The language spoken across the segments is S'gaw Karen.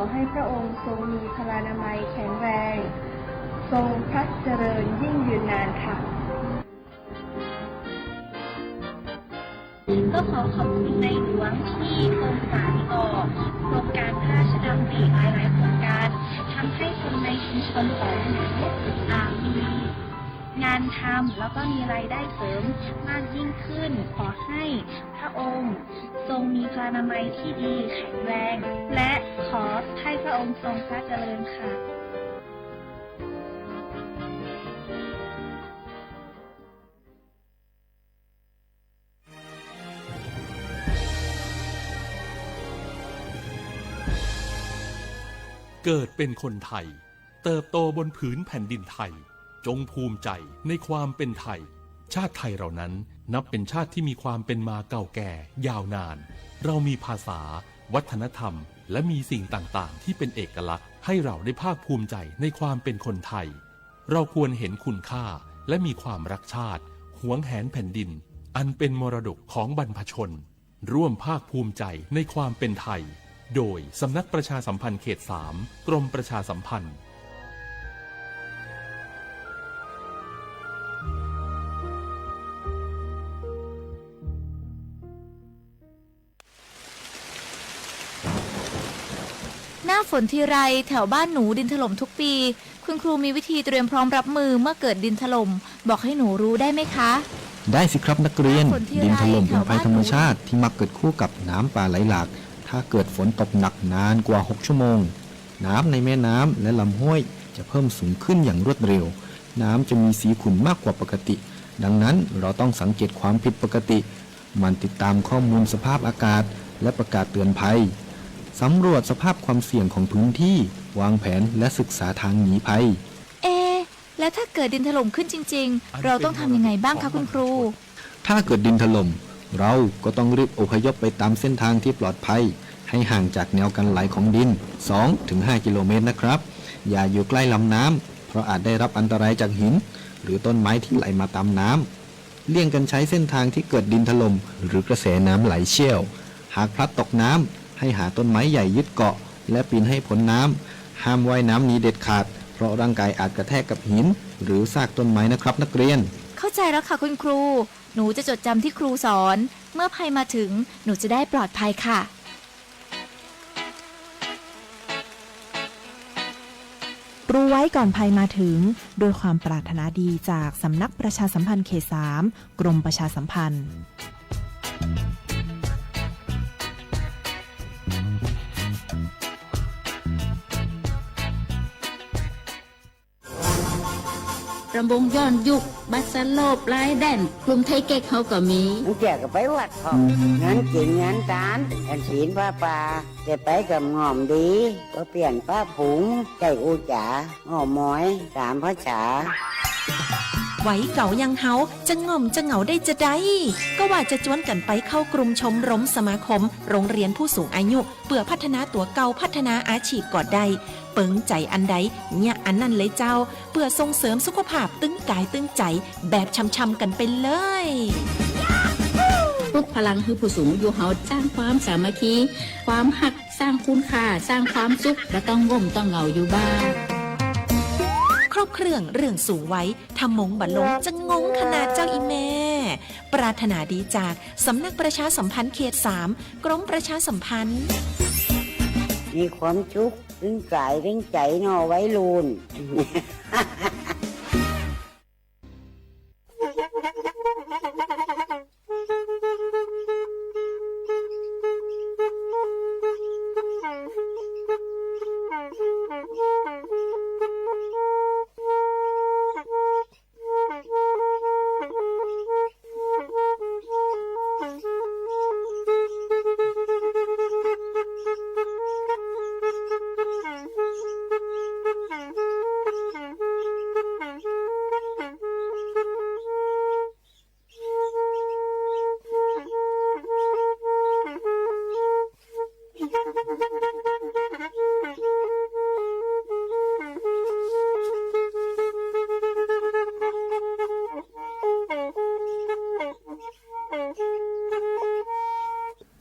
ขอให้พระองค์ทรงมีพลานามัยแข็งแรง ทรงพระเจริญยิ่งยืนนานค่ะ ก็ขอขอบคุณในหลวงที่ทรงสานต่อโครงการพระราชดำริหลายๆโครงการ ทำให้คนในชุมชนของหนูอ่ามีงานทำแล้วก็มีรายได้เสริมมากยิ่งขึ้น ขอให้พระองค์ทรงมีพลานามัยที่ดีแข็งแรง และขอให้พระองค์ทรงพระเจริญค่ะ เกิดเป็นคนไทย เติบโตบนผืนแผ่นดินไทย จงภูมิใจในความเป็นไทย ชาติไทยเรานั้นนับเป็นชาติที่มีความเป็นมาเก่าแก่ยาวนาน เรามีภาษา วัฒนธรรม และมีสิ่งต่างๆที่เป็นเอกลักษณ์ ให้เราได้ภาคภูมิใจในความเป็นคนไทย เราควรเห็นคุณค่า และมีความรักชาติ หวงแหนแผ่นดิน อันเป็นมรดกของบรรพชน ร่วมภาคภูมิใจในความเป็นไทย โดยสำนักประชาสัมพันธ์เขตสาม กรมประชาสัมพันธ์ หน้าฝนทีไรแถวบ้านหนูดินถล่มทุกปี คุณครูมีวิธีเตรียมพร้อมรับมือเมื่อเกิดดินถล่ม บอกให้หนูรู้ได้ไหมคะ ได้สิครับนักเรียน หน้าฝนทีไร ดินถล่มเป็นภัยธรรมชาติที่มักเกิดคู่กับน้ำป่าไหลหลาก ถ้าเกิดฝนตกหนักนานกว่าหกชั่วโมง น้ำในแม่น้ำและลำห้วยจะเพิ่มสูงขึ้นอย่างรวดเร็ว น้ำจะมีสีขุ่นมากกว่าปกติ ดังนั้นเราต้องสังเกตความผิดปกติ หมั่นติดตามข้อมูลสภาพอากาศและประกาศเตือนภัย สำรวจสภาพความเสี่ยงของพื้นที่ วางแผนและศึกษาทางหนีภัย เอ๊ะ แล้วถ้าเกิดดินถล่มขึ้นจริงๆ เราต้องทำยังไงบ้างคะคุณครู ถ้าเกิดดินถล่ม เราก็ต้องรีบอพยพไปตามเส้นทางที่ปลอดภัย ให้ห่างจากแนวกันไหลของดิน สองถึงห้ากิโลเมตรนะครับ อย่าอยู่ใกล้ลำน้ำ เพราะอาจได้รับอันตรายจากหิน หรือต้นไม้ที่ไหลมาตามน้ำ เลี่ยงกันใช้เส้นทางที่เกิดดินถล่ม หรือกระแสน้ำไหลเชี่ยว หากพลัดตกน้ำ ให้หาต้นไม้ใหญ่ยึดเกาะ และปีนให้พ้นน้ำ ห้ามว่ายน้ำหนีเด็ดขาด เพราะร่างกายอาจกระแทกกับหิน หรือซากต้นไม้นะครับนักเรียน เข้าใจแล้วค่ะคุณครู หนูจะจดจำที่ครูสอน เมื่อภัยมาถึง หนูจะได้ปลอดภัยค่ะ รู้ไว้ก่อนภัยมาถึง ด้วยความปรารถนาดีจากสำนักประชาสัมพันธ์เขตสาม กรมประชาสัมพันธ์ รำวงย้อนยุค บัสโลป ลายแดน กลุ่มไทยเก๊กเขาก็มี มันแจกก็ไปวัดเขา งานกินงานตาน กันศีลผ้าป่า แต่ไปกับง่อมดี ก็เปลี่ยนป้าผง ใจอู้จ๋า อ้อมอย ตามภาษา วัยเก่าอย่างเฮา จะง่อมจะเหงาได้จะใด ก็ว่าจะจวนกันไปเข้ากลุ่มชมรมสมาคม โรงเรียนผู้สูงอายุ เปื่อพัฒนาตั๋วเก่า พัฒนาอาชีพก็ได้ เปิงใจ๋อันใด เยียะอันนั้นเลยเจ้า เปื่อส่งเสริมสุขภาพตึงกายตึงใจ๋ แบบช่ำๆ กันไปเลย ปลุกพลังหื้อผู้สูงอายุเฮา สร้างความสามัคคี ความฮัก สร้างคุณค่า สร้างความสุข บ่ต้องง่มต้องเหงาอยู่บ้าน ครบเครื่องเรื่องสูงวัย ถ้ามงบ่ลงจะงงขนาดเจ้าอีแม่ ปรารถนาดีจากสำนักประชาสัมพันธ์เขตสาม กรมประชาสัมพันธ์ มีความสุข ตึงกายตึงใจ๋เนาะวัยรุ่น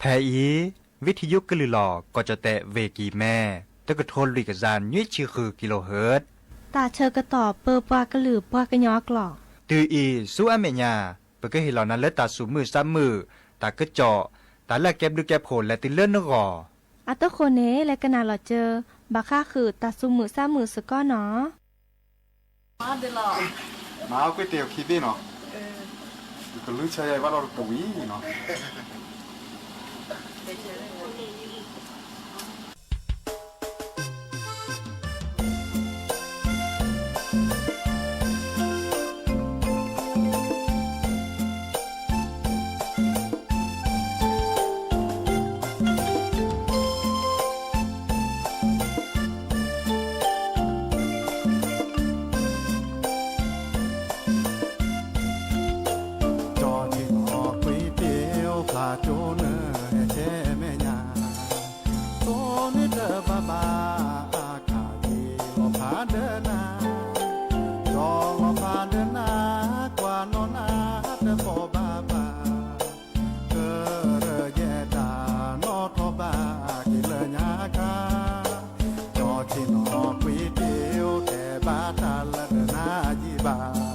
ဖဲအံၤ ဝံထံယုကလုၢ်လီၤ ကီၢ်ကၠီၣ်တဲၣ်ဝ့ၢ်ကံၢ်မဲ, တ တကထိလွံၢ်ကယၤနွံဆံဃု kilohertz တၢ်ဆၢကတီၢ်ပၢပှၤကလုာ်ပှၤကညီအကျိာ်. တုၤအံၤဆူအမဲာ်ညါ ပကဟ့ၣ်လီၤနၤလၢတၢ်သူၣ်မုာ်သးမုာ် တၢ်ကစီၣ် တၢ်လၢအကဲဘျုးကဲဖှိၣ်လဲၤတုၤလၢနဂီၢ်. အသကိးန့ၣ် လဲၤကနၣ်လီၤစၢၤ ဘၣ်ဃးဃုာ်တၢ်သူၣ်မုာ်သးမုာ်စ့ၢ်ကီးနီၤ. မၤအီၣ်ကွ့တ့ၢ်အခံဘ့ၣ်နီၤ, ကလုၢ်ဆၢယၤဘၣ်ဒီးတဝံၤနီၤ. ကၠီထံနီၣ်ကွံာ်တ့ၢ်အိၣ်ဖျါကၠိနၢ်ဟဲဆဲမဲာ်ညါ, သိးန့ၣ်တဘၣ်ဘၣ်အခါက့ၤလီၤဖးဒၢနၤ, ဒီးလီၤဖးဒၢနၤ ကွၢ်နီၢ်နၤတသီၣ်ဘၣ်ဘၣ်, ကရၢယဲတၢ်နီၣ်ထီၣ်ဘၣ်က့ၤလၢညါခါ, ကၠီထံနီၣ်ကွံာ်တ့ၢ်အိၣ်ထဲဘၣ်တၢ်လၢတနၤယံာ်ဘၣ်,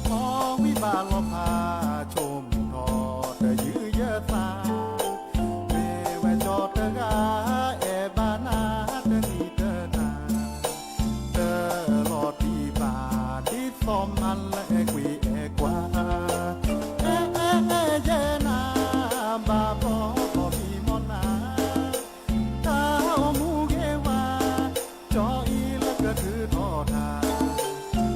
အီဝံၤဘၣ်လီၤဖးဆိကမိၣ်ထီၣ်တယုၢ်ယသး, မ့ၢ်ဝဲကၠီတဂၤ အဲၣ်ဘၣ်နၤတနံၤတနၤ, တလီၤတံၢ်ဘၣ်ဒ်သိးမါလၢအဲၣ်ကွံအဲၣ်ကွၢ်, အဲၣ်အဲၣ်အဲၣ်ယဲနၤ, ဘၣ်ဘျီဘျီမံမီၢ်နၤ, တၢ်အိၣ်မူဂ့ၤဝါ, ကၠီအံၤလၢကထုးထီၣ်တၢ်,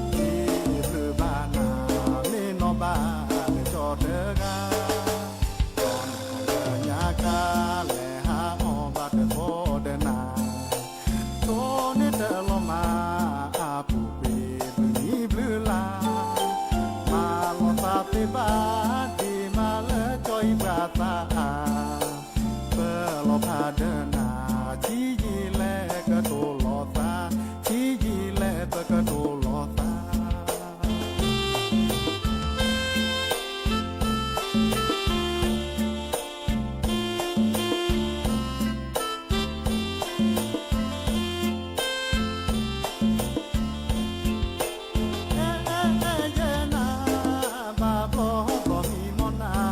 တံၤဘျုးဘၣ်နၤ, မ့ၢ်နီၢ်ဘၣ်လၢကၠီတဂၤ, ကၠီနီၢ်လၢညါခါ လဲၤဟးအီၣ်ဘၣ်တသီၣ်ဒၢနၤ, သိးန့ၣ်တလီၤမၢ်အပူၤကွံာ်ဘျုးနံၤဘျုးလါ, မၤလီၤသးသ့ဘၣ် ဒ့ၣ်မးလၢကၠီအံၤပှၤသးအါ, ပလီၤဖးဒၢနၤ ဆံးယံာ်လဲၣ်ကတိၤလီၤသး, ဆံးယံာ်လဲၣ်ပကတိၤလီၤသး. အဲၣ်အဲၣ်အဲၣ်ယဲနၤ, ဘၣ်ဘျီဘျီမံမီၢ်နၤ,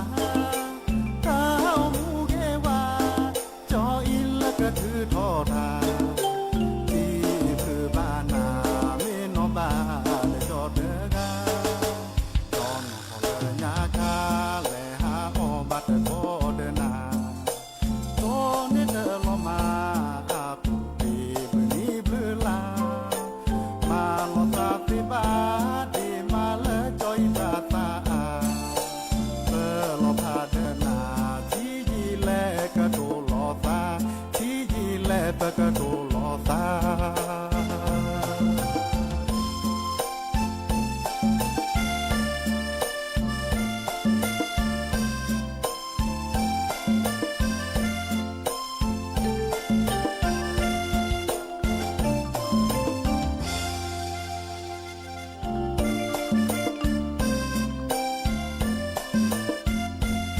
တၢ်အိၣ်မူဂ့ၤဝါ, ကၠီအံၤလၢကထုးထီၣ်တၢ်, တံၤဘျုးဘၣ်နၤ, မ့ၢ်နီၢ်ဘၣ်လၢကၠီတဂၤ, ကၠီနီၢ်လၢညါခါ လဲၤဟးအီၣ်ဘၣ်တသီၣ်ဒၢနၤ, သိးန့ၣ်တလီၤမၢ်အပူၤကွံာ်ဘျုးနံၤဘျုးလါ, မၤလီၤသးသ့ဘၣ် ဒ့ၣ်မးလၢကၠီအံၤပှၤသးအါ, ပလီၤဖးဒၢနၤ ဆံးယံာ်လဲၣ်ကတိၤလီၤသး, ဆံးယံာ်လဲၣ်ပကတိၤလီၤသး.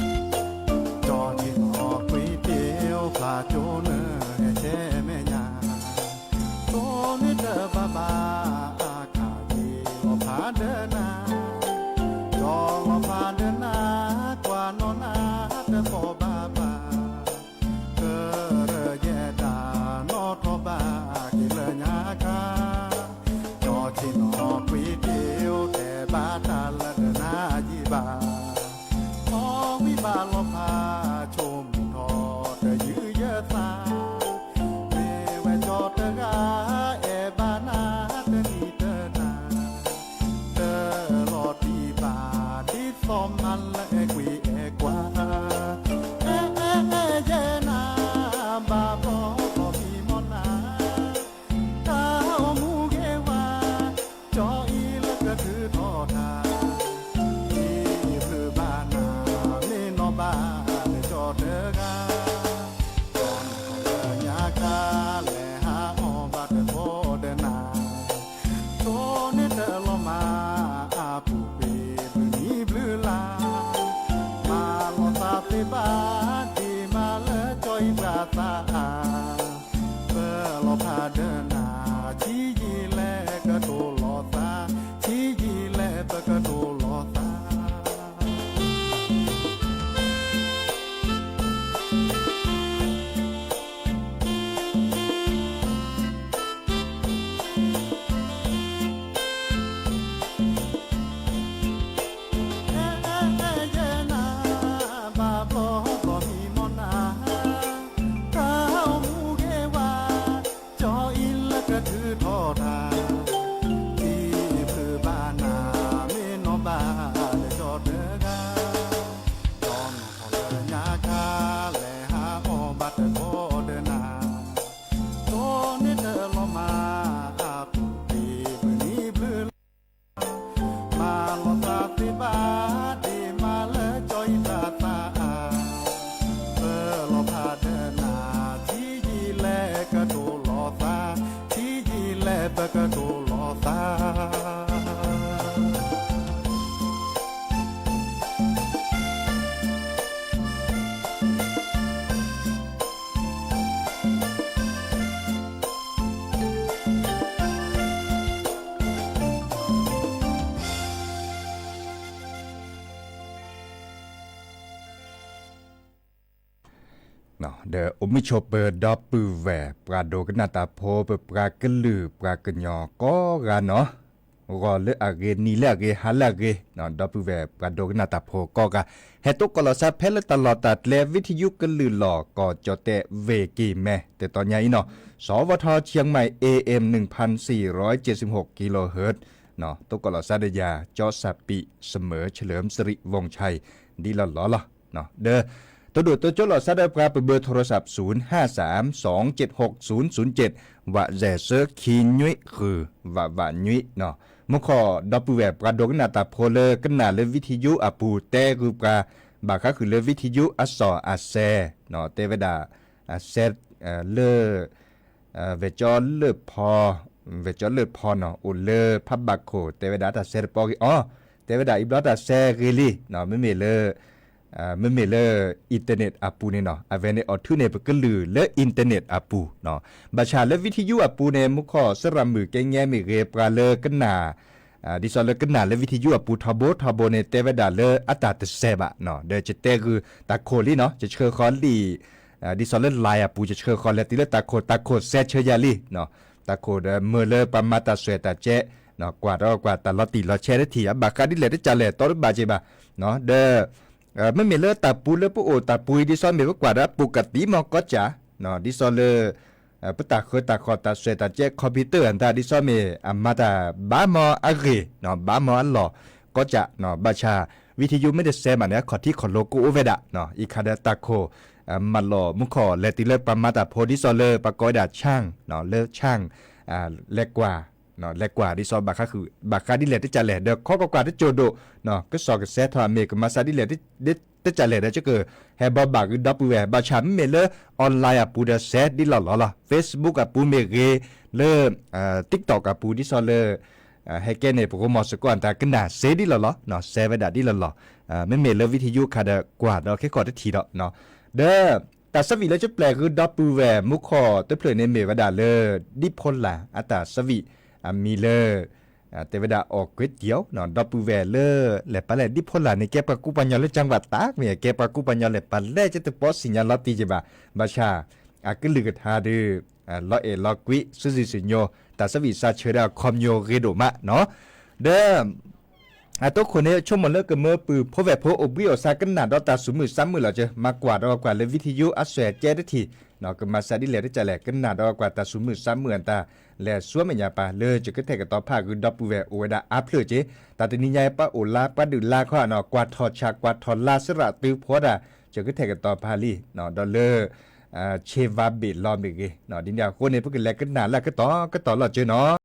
ကၠီထံနီၣ်ကွံာ်တ့ၢ်အိၣ်ဖျါကၠိနၢ်ဟဲဆဲမဲာ်ညါ, ဖးဒၢနၤ, ဆံးယံာ်လဲၣ်ကတိၤလီၤသး, ဆံးယံာ်လဲၣ်ပကတိၤလီၤသး. ယဲနၤ ဘၣ်ဘျီဘီမံမီၢ်နၤ, တၢ်အိၣ်မူဂ့ၤဝါ, ကၠီအံၤလၢကထုးထီၣ်တၢ်, တံၤဖုဘၣ်နၤ, မ့ၢ်နီၢ်ဘၣ်လၢကၠီတဂၤ, ကၠီနီၢ်လၢညါခါ လဲၤဟးအီၣ်ဘၣ်တဘီဒီးနၤ, ကၠီန့ၣ်တလီၤမၢ်, အပူၤတ့ၢ်ဘုနံၤဘျုးလီၤ မၤလီၤသးသ့ဘၣ်, ဒ့မၤလၢကၠီအံၤတၢ်သးအါ, ပလီၤဖးဒၢနၤ, ဆံးယံာ်လဲၣ်ကတိၤလီၤသး, ဆံးယံာ်လဲၣ်ပကတိၤလီၤသး. ဒီးအိၣ်မုာ်ဆိးပၢၤဒီပုၢ်ဝဲၢ်ပှၤဒိကနၣ်တၢ်ဖိ ပပှၤကလုာ်ပှၤကညီကိးဂၤနီၤ, ဂီၤလၢအဂ့ၤ နံၤလၢအဂ့ၤ ဟါလၢအဂ့ၤ, ဒီပုၢ်ဝဲၢ်ပှၤဒိကနၣ်တၢ်ဖိကိးဂၤ, ဟဲတိကိးလီၤစၢဖဲလၢတၢ်လီၢ်တၢ်ကျဲ ဝံထယုကလုာ်လီၤ ကီၢ်ကၠီၣ်တဲၣ် ဝ့ၢ်ကံၢ်မဲ တတီၤညါအံၤနီၤ, စဝထ เชียงใหม่ เอเอ็ม หนึ่งพันสี่ร้อยเจ็ดสิบหกกิโลเฮิรตซ์ တိကိးလီၤစၢဒီးယၤ ကၠီစၢ်ပံး เสมอเฉลิมสิริวงศ์ชัย ဒ်လီၢ်လီၢ်လီၤ. ဒီး တိဒိၣ်တိကၠိလီၤစၢဒီးပှၤပဘုး โทรศัพท์ ศูนย์ห้าสาม สองเจ็ดหก ศูนย์ศูนย์เจ็ด ဝးစဲးစၢ ခံနွံဃု ဝးဝးနွံနီၤ, မူခိၣ်ဒီပုၢ်ဝဲၢ်ပှၤဒိကနၣ်တၢ်ဖိလၢကနၣ်လၢဝံထယုအပူၤ တဲဂုာ်ပှၤ ဘၣ်ဃးဃုာ်လၢဝံထယုအစီၣ်အစဲး, တဲဝဲဒၣ် အစဲး လၢ ဝဲၢ်ကၠီလၢၢ်ဖီ, ဝဲၢ်ကၠီလၢၢ်ဖီနီၤ အိၣ်လၢဖးဘၣ်ခိၣ် တဲဝဲဒၣ်တၢ်စဲးတပီဂ့ၤအီၤ, တဲဝဲဒၣ်အံၤဘျီတၢ်စဲးဂ့ၤလံ, မ့မ့ၢ်လၢ မ့မ့ၢ်လၢ internet အပူၤန့ၣ်နီၤ အဝဲန့ၣ်အီၤထုးန့ၢ်ပကလုာ်လၢ internet အပူၤနီၤ, ဘၣ်ဆၣ်လၢဝံထယုအပူၤန့ၣ် မူခိၣ်စရၣ်မုၣ်ကဲငဲမ့ၢ်ဂ့ၤ ပှၤလၢကနၣ် ဒ်သိးလၢကနၣ်လၢဝံထယုအပူၤထီဘိထီဘိန့ၣ် တဲဝဲဒၣ်လၢအတၢ်တစဲးဘၣ်နီၤ, ဒီးယတဲဂုာ်တၢ်ခိၣ်လံနီၤ ယဆှၢဃီလံာ် ဒ်သိးလၢ line အပူၤ ယဆှၢဃီလဲၤတုၤလၢတၢ်ခိၣ် တၢ်ခိၣ်စဲးဆၢယၤလံနီၤ, တၢ်ခိၣ်ဒီးမၢလၢပှၤမၤတၢ်စွဲၣ်တၢ်ကဲ ကွၢ်ဒီးကွၢ်တၢ်လီၤတံၢ်လီၤဆဲးတထံၣ် အဘၣ်ဃးဒ်လဲၣ်တကလဲၣ် တီတဘၣ်က့ၤဘၣ်, ဒီး မ့မ့ၢ်လၢတၢ်ပူၤလၢပအိၣ်တၢ်ပူၤအံၤ ဒ်သိးမ့ၢ်ပကွၢ်ဒီး ပူၤကသံမီၤကီးကး ဒ်သိးလၢ ပတၢ်ဃၢတၢ်ဃီၣ်တၢ်စွဲၣ်တၢ်ကဲ computer အတၢ် ဒ်သိးမ့ၢ်အမၤတၢ်ဘၣ်မီၤအဂ့ၢ် ဘၣ်မီၤအလီၢ် ကီးကး ဘၣ်ဆၣ် ဝံထယုမ့ၢ်တစဲးဘၣ်န့ၣ် အခီၣ်ထံးခီၣ်လိၤကအိၣ်ဝဲဒၣ်, အံၤခါဒီးတၢ်ခိၣ် မၤလီၤမူခိၣ်လဲၤတုၤလၢပှၤမၤတၢ်ဖိ ဒ်သိးလၢပှၤကိးဝဲဒၣ် ช่าง လၢ ช่าง လဲၤကွၢ် လဲၤကွၢ်ဒ်သိး ဘၣ်ဃးဒ်လဲၣ်တကလဲၣ် ဒီးခီကွၢ်ကွၢ်တစိၢ်ဒိၣ် ကစီၣ်ကစဲးထီၣ်မ့ၢ်ကမၤစၢ်ဒ်လဲၣ်တကလဲၣ်ဒီး ကဟဲဘီဘၣ်ဂ့ၤဒီပုၢ်ဝဲၢ် ဘၣ်ဆၣ်မ့မ့ၢ်လၢ online အပူၤဒီးစဲးဒ်လီၢ်လီၢ်လီၤ, Facebook အပူၤမ့ၢ်ဂ့ၤ လၢ TikTok အပူၤ ဒ်သိးလၢ ဟဲကဲန့ၣ် ပကမီၤစ့ၢ်ကီးအတၢ်ကနၣ်စဲးဒ်လီၢ်လီၢ် စဲးဝဲဒၣ်ဒ်လီၢ်လီၢ်, မ့မ့ၢ်လၢဝံထယုခါဒီး ကွၢ်ဒီးခဲကီၢ်တထံၣ်ဒီး ဒီး တၢ်ဆၢဝံၣ်လၢကပျဲၢ်ဂ့ၤဒီပုၢ်ဝဲၢ်မူခိၣ်တဖျၢၣ်န့ၣ်မ့ၢ်ဝဲဒၣ်လၢ ဒံဖိလာ် အတၢ်ဆၢဝံၣ် အမံၤလၢ တဲဝဲဒၣ် အီၣ်ကွ့တံၤ ဒီပုၢ်ဝဲၢ်လၢ လဲၤပာ်လဲၣ်ဒံဖိလာ်န့ၣ် ကဲပှၤကူပှၤညီလၢ จังหวัดตาก မ့ၢ်ကဲပှၤကူပှၤညီလဲၤပာ်လဲၣ် ကတပီစံၣ်ညါလီၤတံၢ်က့ၤဘၣ်, ဘၣ်ဆၣ် အကလုၢ်ကထါဒီး လီၤအဲၣ်လီၤကွံ စုစံၣ်စုညိ တၢ်ဆၢဝံၣ်စးဆၢဒီးအခီပညီဂ့ၤဒိၣ်မးနီၤ, ဒီး အတိခိၣ်န့ၣ် ဆိကမိၣ်လၢကမၢပၢၢ်ဖိဝဲၢ်ဖိအိၣ်ဘှံးအိၣ်ဆါကနၣ်ဒီးတၢ်သူၣ်မုာ်သးမုာ်လီၤက့ၤ မၤကွၢ်ဒီးကွၢ်လၢဝံထယုအစဲးကဲတထံၣ်, ကမၤစၢ်ဒ်လဲၣ်တကလဲၣ် ကနၣ်ဒီးကွၢ်တၢ်သူၣ်မုာ်သးမုာ်အတၢ် လဲၤဆူမဲာ်ညါပၢ်လၢယကထဲၣ်ကတီၤဖးဂ့ၤဒီပုၢ်ဝဲၢ်အိၣ်ဝဲဒၣ်အါဖျၢၣ်က့ၤ, တၢ်တနံၤညါအံၤပှၤအိၣ်လါပှၤဒုးလါခီနီၤ ကွၢ်ထီၣ်ဆၣ်ကွၢ်ထီၣ်လါစရၣ်သုဖီတၢ် ယကထဲၣ်ကတီၤဖးလံ, ဒီးလၢ ဆ့ဝါဘ့ၣ်လီၤမ့ၢ်ဂ့ၤ, ဒ်န့ၣ်အဃိန့ၣ် ပကလဲၤကနၣ်လၢအကတီၢ်ကတီၢ်လီၤက့ၤနီၤ.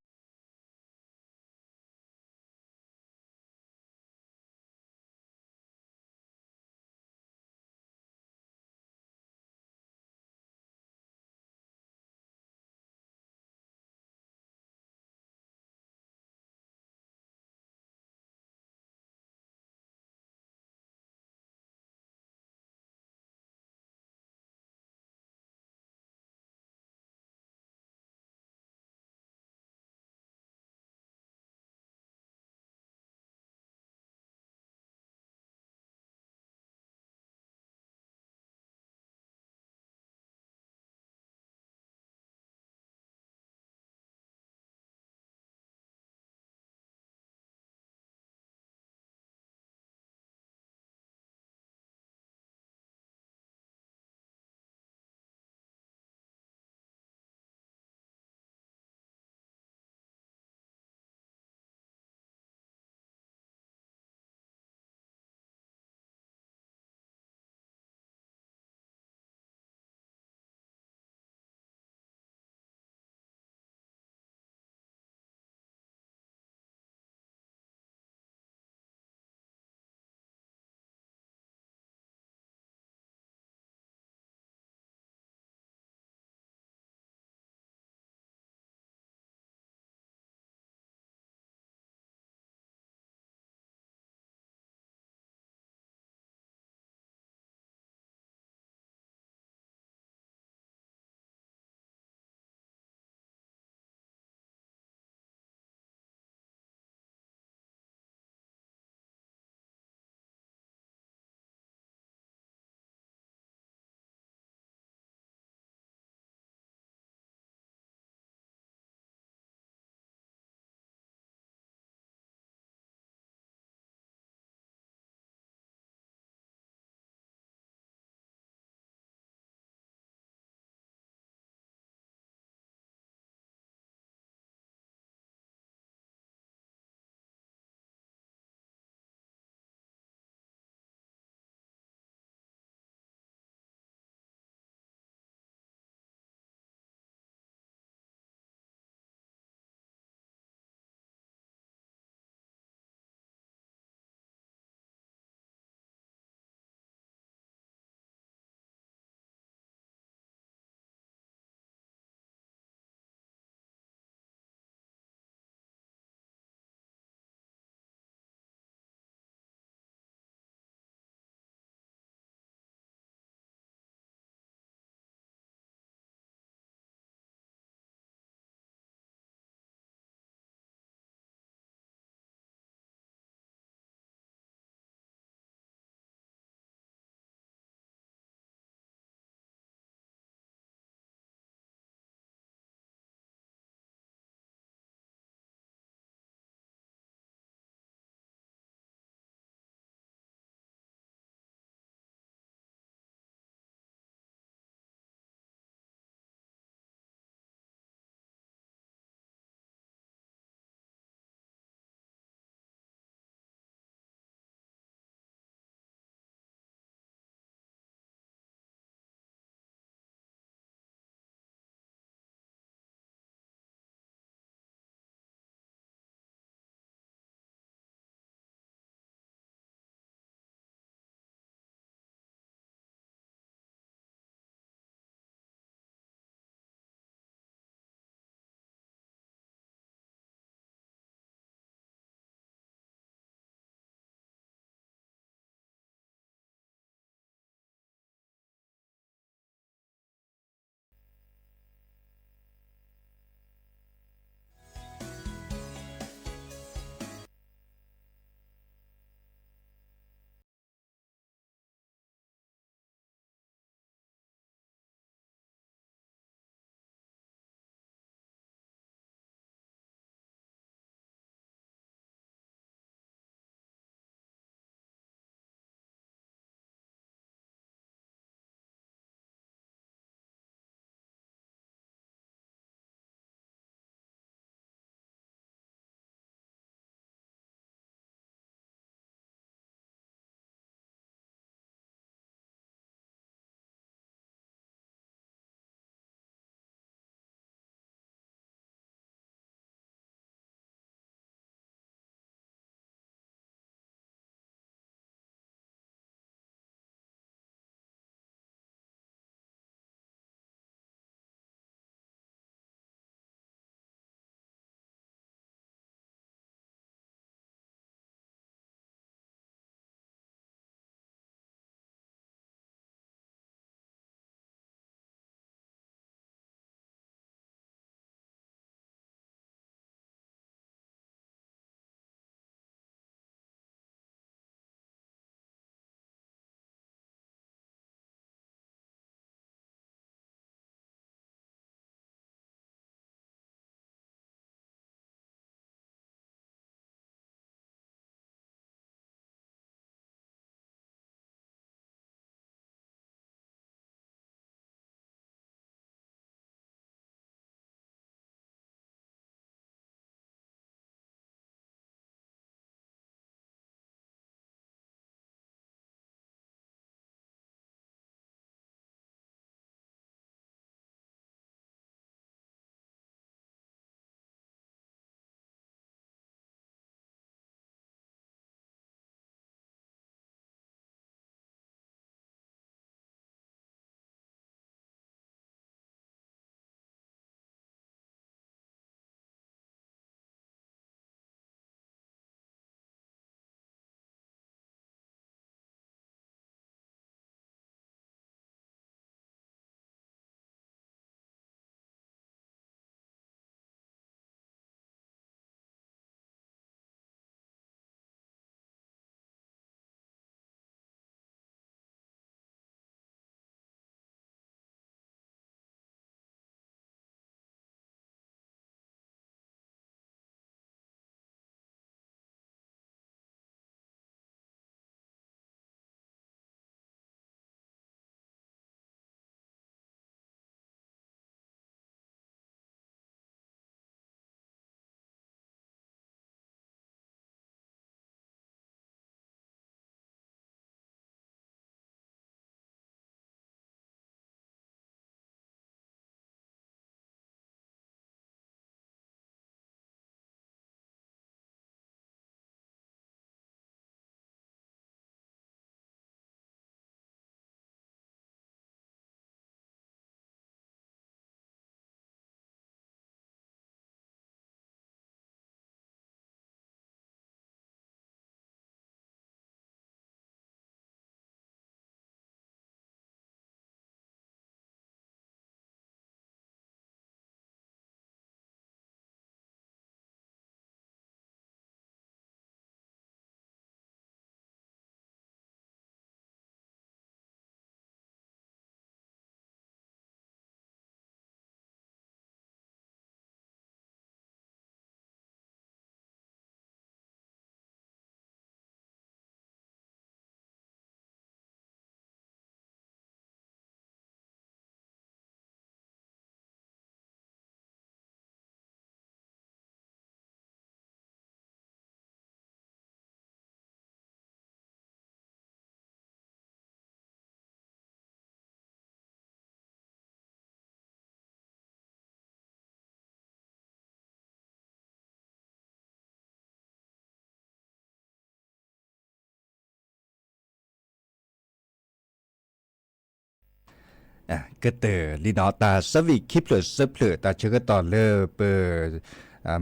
ကတၢၢ်လံနီၤ တၢ်ဆၢဝံၣ်ခံဖျၢၣ်သၢဖျၢၣ် တၢ်ဆၢကတီၢ်လၢပ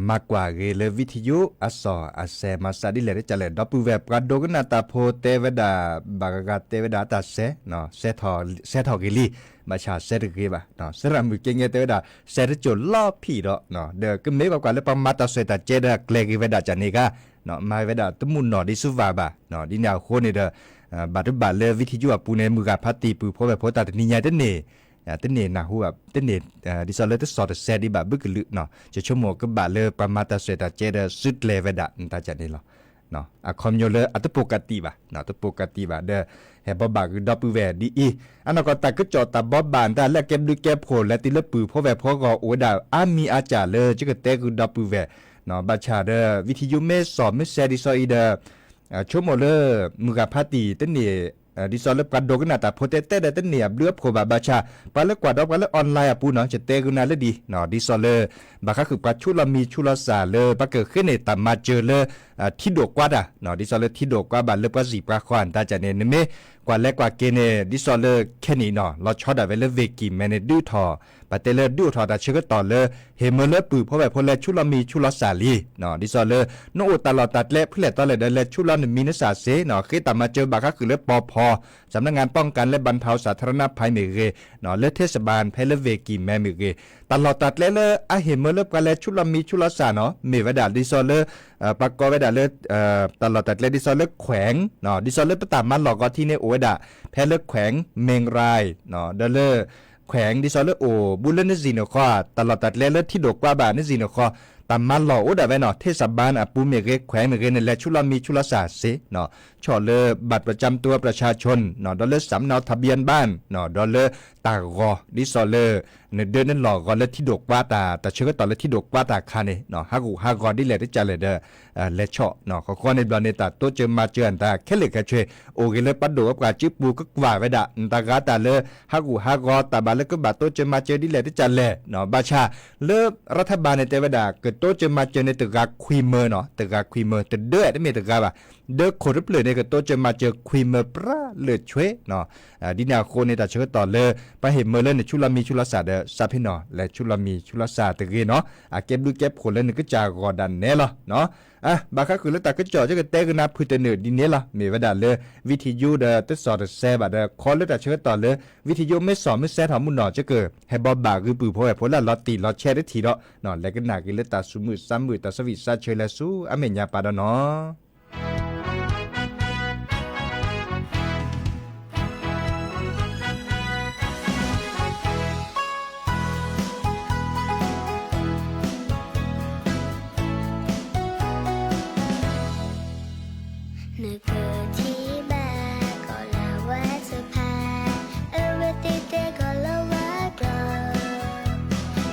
မၤကွၢ်ဂ့ၤလၢ video အစီၣ်အစဲးမၤစၢ်ဒ်လဲၣ်တကလဲၣ် ဒီပုၢ်ဝဲၢ်ပှၤဒိကနၣ်တၢ်ဖိတဲဝဲဒၣ် ဘၣ်ဂၤဂၤတဲဝဲဒၣ်အတၢ်စဲး စဲးထီၣ်ဂ့ၤလံ ဘၣ်ဆၣ်စဲးတဂ့ၤဘၣ် သရၣ်မုၣ်ကဲငဲတဲဝဲဒၣ် စဲးတစိၢ်လီၤဖံးဒီး ဒီးကမ့ၢ်ကွၢ်ကွၢ်လၢပှၤမၤတၢ်စွဲးတၢ်ကဲဒီးကျဲၤဂ့ၤဝဲဒၣ်ကန့ၣ်ဂၤ မၤဝဲဒၣ်တမုာ်နီၢ်ဒ်ဆူၣ်ဘၣ်ဘၣ် ဒ်န့ၣ်အဃိန့ၣ်ဒီး ဘၣ်တဘၣ်လၢ video အပူၤန့ၣ် မုၢ်ဂၤဖးတံၢ်ပုၢ်ဖိဝဲၢ်ဖိတၢ်တနံၤညါတန့ၢ် တန့ၢ်နၢ်ဟူဘၣ် တန့ၢ် ဒ်သိးလၢတစီၣ်တစဲးဒံးဘၣ်ဘုကလုာ် ယဆိကမိၣ်ကဘၣ်လၢပှၤမၤတၢ်စွဲးတၢ်ကဲဒီးစုကျဲၤဝဲဒၣ် နတၢ်ကန့ၣ်လီၤ. အခီပညီလၢအတပိာ်ကးတံာ်ဘၣ် တပိာ်ကးတံာ်ဘၣ်ဒီး ဟဲဘီဘၣ်ဂုာ်ဒီပုၢ်ဝဲၢ်ဒ်အံၤ အနီၢ်ကီၢ်တၢ်ကစီၣ်တၢ်ဘီဘၣ်တၢ်လၢအကဲဘျုးကဲဖှိၣ်လဲၤတုၤလၢပုၢ်ဖိဝဲၢ်ဖိအဂီၢ် အိၣ်ဝဲဒၣ်အါမံၤအါစှၤလၢယကတဲဂုာ်ဒီပုၢ်ဝဲၢ် ဘၣ်ဆၣ်ဒီး video မ့ၢ်စီၣ်မ့ၢ်စဲးဒ်သိးအံၤဒီး ဆိကမိၣ်လၢ မုၢ်ဂၤဖးတံၢ်တန့ၢ် ဒ်သိးလၢပှၤဒိကနၣ်တၢ်ဖိတဲတဲဒီးတန့ၢ်အဘျုးအဖှိၣ်ဘၣ် ဘၣ်ဆၣ် ပှၤလၢကွၢ်ဒီးပှၤလၢ online အပူၤနီၤ ယတဲဂုာ်နၤလၢဒ် ဒ်သိးလၢ ဘၣ်ဃးဃုာ်ပှၤဆူးလီၤမံၤဆူးလီၤစၢ်လၢ ပှၤကဃ့န့ၢ်တၢ်မၤစၢၤလၢ ထံဒိၣ်ကွါတၢ် ဒ်သိးလၢထံဒိၣ်ကွါဘၣ်လၢပှၤစံၣ်ပှၤဃီနတၢ်ကန့ၣ် နမ့ၢ်ကွၢ်လဲၤကွၢ်က့ၤန့ၣ် ဒ်သိးလၢခဲနံၣ်နီၤ လီၤဆီဒၣ်ဝဲလၢ ဝ့ၢ်ကံၢ်မဲန့ၣ် ဒုးအိၣ်ထီၣ် ပှၤတဲလၢဒုးအိၣ်ထီၣ်တၢ်ဆၢကတီၢ်လၢ ဟ့ၣ်မၢလၢပုၢ်ဖိဝဲၢ်ဖိလဲၤဆူးလီၤမံၤဆူးလီၤစၢ်လံ ဒ်သိးလၢ နအိၣ်တၢ်လီၢ်တၢ်ကျဲဖဲလဲၣ်တီလဲၣ်ဒီးလဲၤဆူးလီၤနမံၤနစၢ်စ့ၢ် ဃ့တၢ်မၤစၢၤဘၣ်ဃးဃုာ်လၢပီဖီ สำนักงานป้องกันและบรรเทาสาธารณภัย မ့ၢ်ဂ့ၤ လၢเทศบาลဖဲလၢဝ့ၢ်ကံၢ်မဲမ့ၢ်ဂ့ၤ တၢ်လီၢ်တၢ်ကျဲလၢအဟ့ၣ်မၢလၢပှၤလဲၤဆူးလီၤမံၤဆူးလီၤစၢ်နီၤ မ့ၢ်ဝဲဒၣ်ဒ်သိးလၢ ပှၤကိးဝဲဒၣ်လၢ တၢ်လီၢ်တၢ်ကျဲဒ်သိးလၢ แขวง ဒ်သိးလၢပတၢ်မၤလီၢ်ဂီၤထံန့ၣ်အိၣ်ဝဲဒၣ် ဖဲလၢ แขวงเชียงราย ဒီးလၢ แขวง ဒ်သိးလၢအိၣ်ဘူးလၢနစံၣ်နဃီ တၢ်လီၢ်တၢ်ကျဲလၢထံဒိၣ်ကွါဘၣ်နစံၣ်နဃီ တၢ်မၤလီၢ်အိၣ်ဒၣ်ဝဲနီၤ เทศบาลအပူၤမ့ၢ်ဂ့ၤ แขวง မ့ၢ်ဂ့ၤန့ၣ် လဲၤဆူးလီၤမံၤဆူးလီၤစၢ်စ့ၢ် ဆီၣ်လၢ บัตรประจำตัวประชาชน ဒီးလၢ สำเนาทะเบียนบ้าน ဒီးလၢတၢ်ဂီၤ ဒ်သိးလၢ နဒၢနလီၢ်ဂီၤလၢထံဒိၣ်ကွါတၢ် တၢ်ဆၢကတီၢ်လၢထံဒိၣ်ကွါတၢ်ခါန့ၣ် ဟးဂူာ်ဟးဂီၤဒ်လဲၣ်တကလဲၣ်ဒီး လဲၤဆီၣ် ဃီဃီန့ၣ်ဘျီန့ၣ် တၢ်တိစၢၤမၤစၢၤအတၢ်ခဲလၢာ်ခဲဆ့ အိၣ်ဂ့ၤလၢပှၤဒိၣ်ဝဲပှၤစုပူၤကကွၢ်ဝဲဒၣ် နတၢ်ဂၤတၢ်လၢ ဟးဂူာ်ဟးဂီၤတၢ်ဘၣ်လၢကဘၣ်တိစၢၤမၤစၢၤဒ်လဲၣ်တကလဲၣ် ဘၣ်ဆၣ် လၢ รัฐบาล န့ၣ်တဲဝဲဒၣ် ကတိစၢၤမၤစၢၤန့ၣ်တဂၤခွံမၢနီၤ တဂၤခွံမၢ တဒၢတမ့ၢ်တဂၤဘၣ် ဒၢခိၣ်တဖျၢၣ်န့ၣ် ကတိစၢၤမၤစၢၤခွံမၢပြးလၢာ်ဆွဲ ဒ်န့ၣ်အဃိန့ၣ် တၢ်ဆၢကတီၢ်လၢ ပှၤဟ့ၣ်မၢလၢနဆူးလီၤမံၤဆူးလီၤစၢ်ဒီး စးဖ့ၣ်နီၤ လဲၤဆူးလီၤမံၤဆူးလီၤစၢ်တဂ့ၤနီၤ အကဲဘျုးကဲဖှိၣ်လၢနကစၢ်ဂီၢ်ဒၣ်နဲလီၤ ဘၣ်ဃးဃုာ်လၢတၢ်ကစီၣ် ယကတဲကနၣ်ဖုတနုာ်ဒ်န့ၣ်လီၤ မ့ၢ်ဝဲဒၣ်လၢ video ဒီးတစီၣ်တစဲးဘၣ်ဒီး ခီလၢတၢ်ဆၢကတီၢ်လၢ video မ့ၢ်စီၣ်မ့ၢ်စဲးထီၣ်မုၢ်နီၢ် ကဟဲဘီဘၣ်ဂုာ်ပုၢ်ဖိဝဲၢ်ဖိလၢလီၤတံၢ်လီၤဆဲးတထံၣ်ဒီး လဲၤကနၣ်က့ၤလၢတၢ်သူၣ်မုာ်သးမုာ် တၢ်ဆၢဝံၣ်ဆၢဆၢလၢဆူအမဲာ်ညါပာ်ဒီးနီၤ နကထံၣ်ဘၣ်ကီၤလၤဝါသ့ၣ်တဖၣ် အဝဲသ့ၣ်တဲကီၤလၤဝါကျိာ်,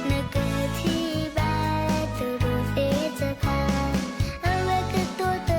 နကထံၣ်ဘၣ်တရူးသ့ၣ်တဖၣ် အဝဲကတိၤတ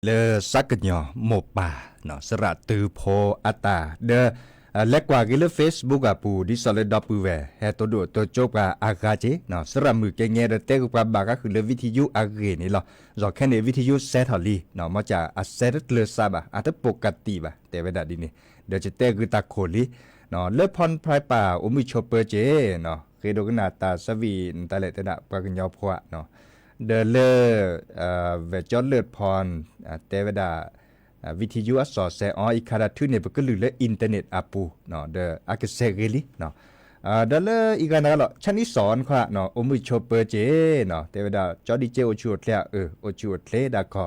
လၢစးကညီၤမိၢ်ပၢ် စရၣ်တုဖိအတၢ် ဒီး လဲၤကွၢ်က့ၤလၢ Facebook အပူၤ ဒ်သိးလၢဒီပုၢ်ဝဲၢ် ဟဲတိဒိၣ်တိကၠိပှၤအဂၤက့ၤ စရၣ်မုၣ်ကဲညဲဒီးတဲဂ့ၤပှၤဘၣ်ဃးဃုာ်လၢ video အဂ့ၢ်န့ၣ်လီၤ. ယီၤခဲန့ၣ် video စဲထီၣ်လံ မ့ၢ်ကၢ်အစဲတကျၢၤစးဘၣ် အတပိာ်ကတံာ်ဘၣ် တဲဝဲဒၣ်ဒ်န့ၣ် ဒီးယတဲဂ့ၤတၢ်ခိၣ်လံ လၢဖီၣ်ဖျဲးပၢ်အိၣ်မုၣ်ဆိးပၢက့ၤ ဃ့ဒိကနၣ်တၢ်သးဝံၣ်နတၢ်လဲၣ်တဲဒၣ်ပှၤကညီဖိဧါ ဒီးလၢ ဝဲၢ်ကၠီလၢၢ်ဖီၣ် တဲဝဲဒၣ် video အစီၤစဲအီၤ အံၤခါဒၣ်ထုးန့ၢ်ပကလုၢ်လၢ internet အပူၤ ဒီးအကစဲးဂ့ၤလံ ဒီးလၢအံၤဂၤနဂၤလီၤ ဆၣ်နံၣ်စီၤအီၤနခွါ အိၣ်မုၣ်ဆိးပၢက့ၤ တဲဝဲဒၣ် ကၠီဒံက့ၤအိၣ်ဆူၣ်အိၣ်ချ့အအၢ အိၣ်ဆူၣ်အိၣ်ချ့ဒၣ်ခီ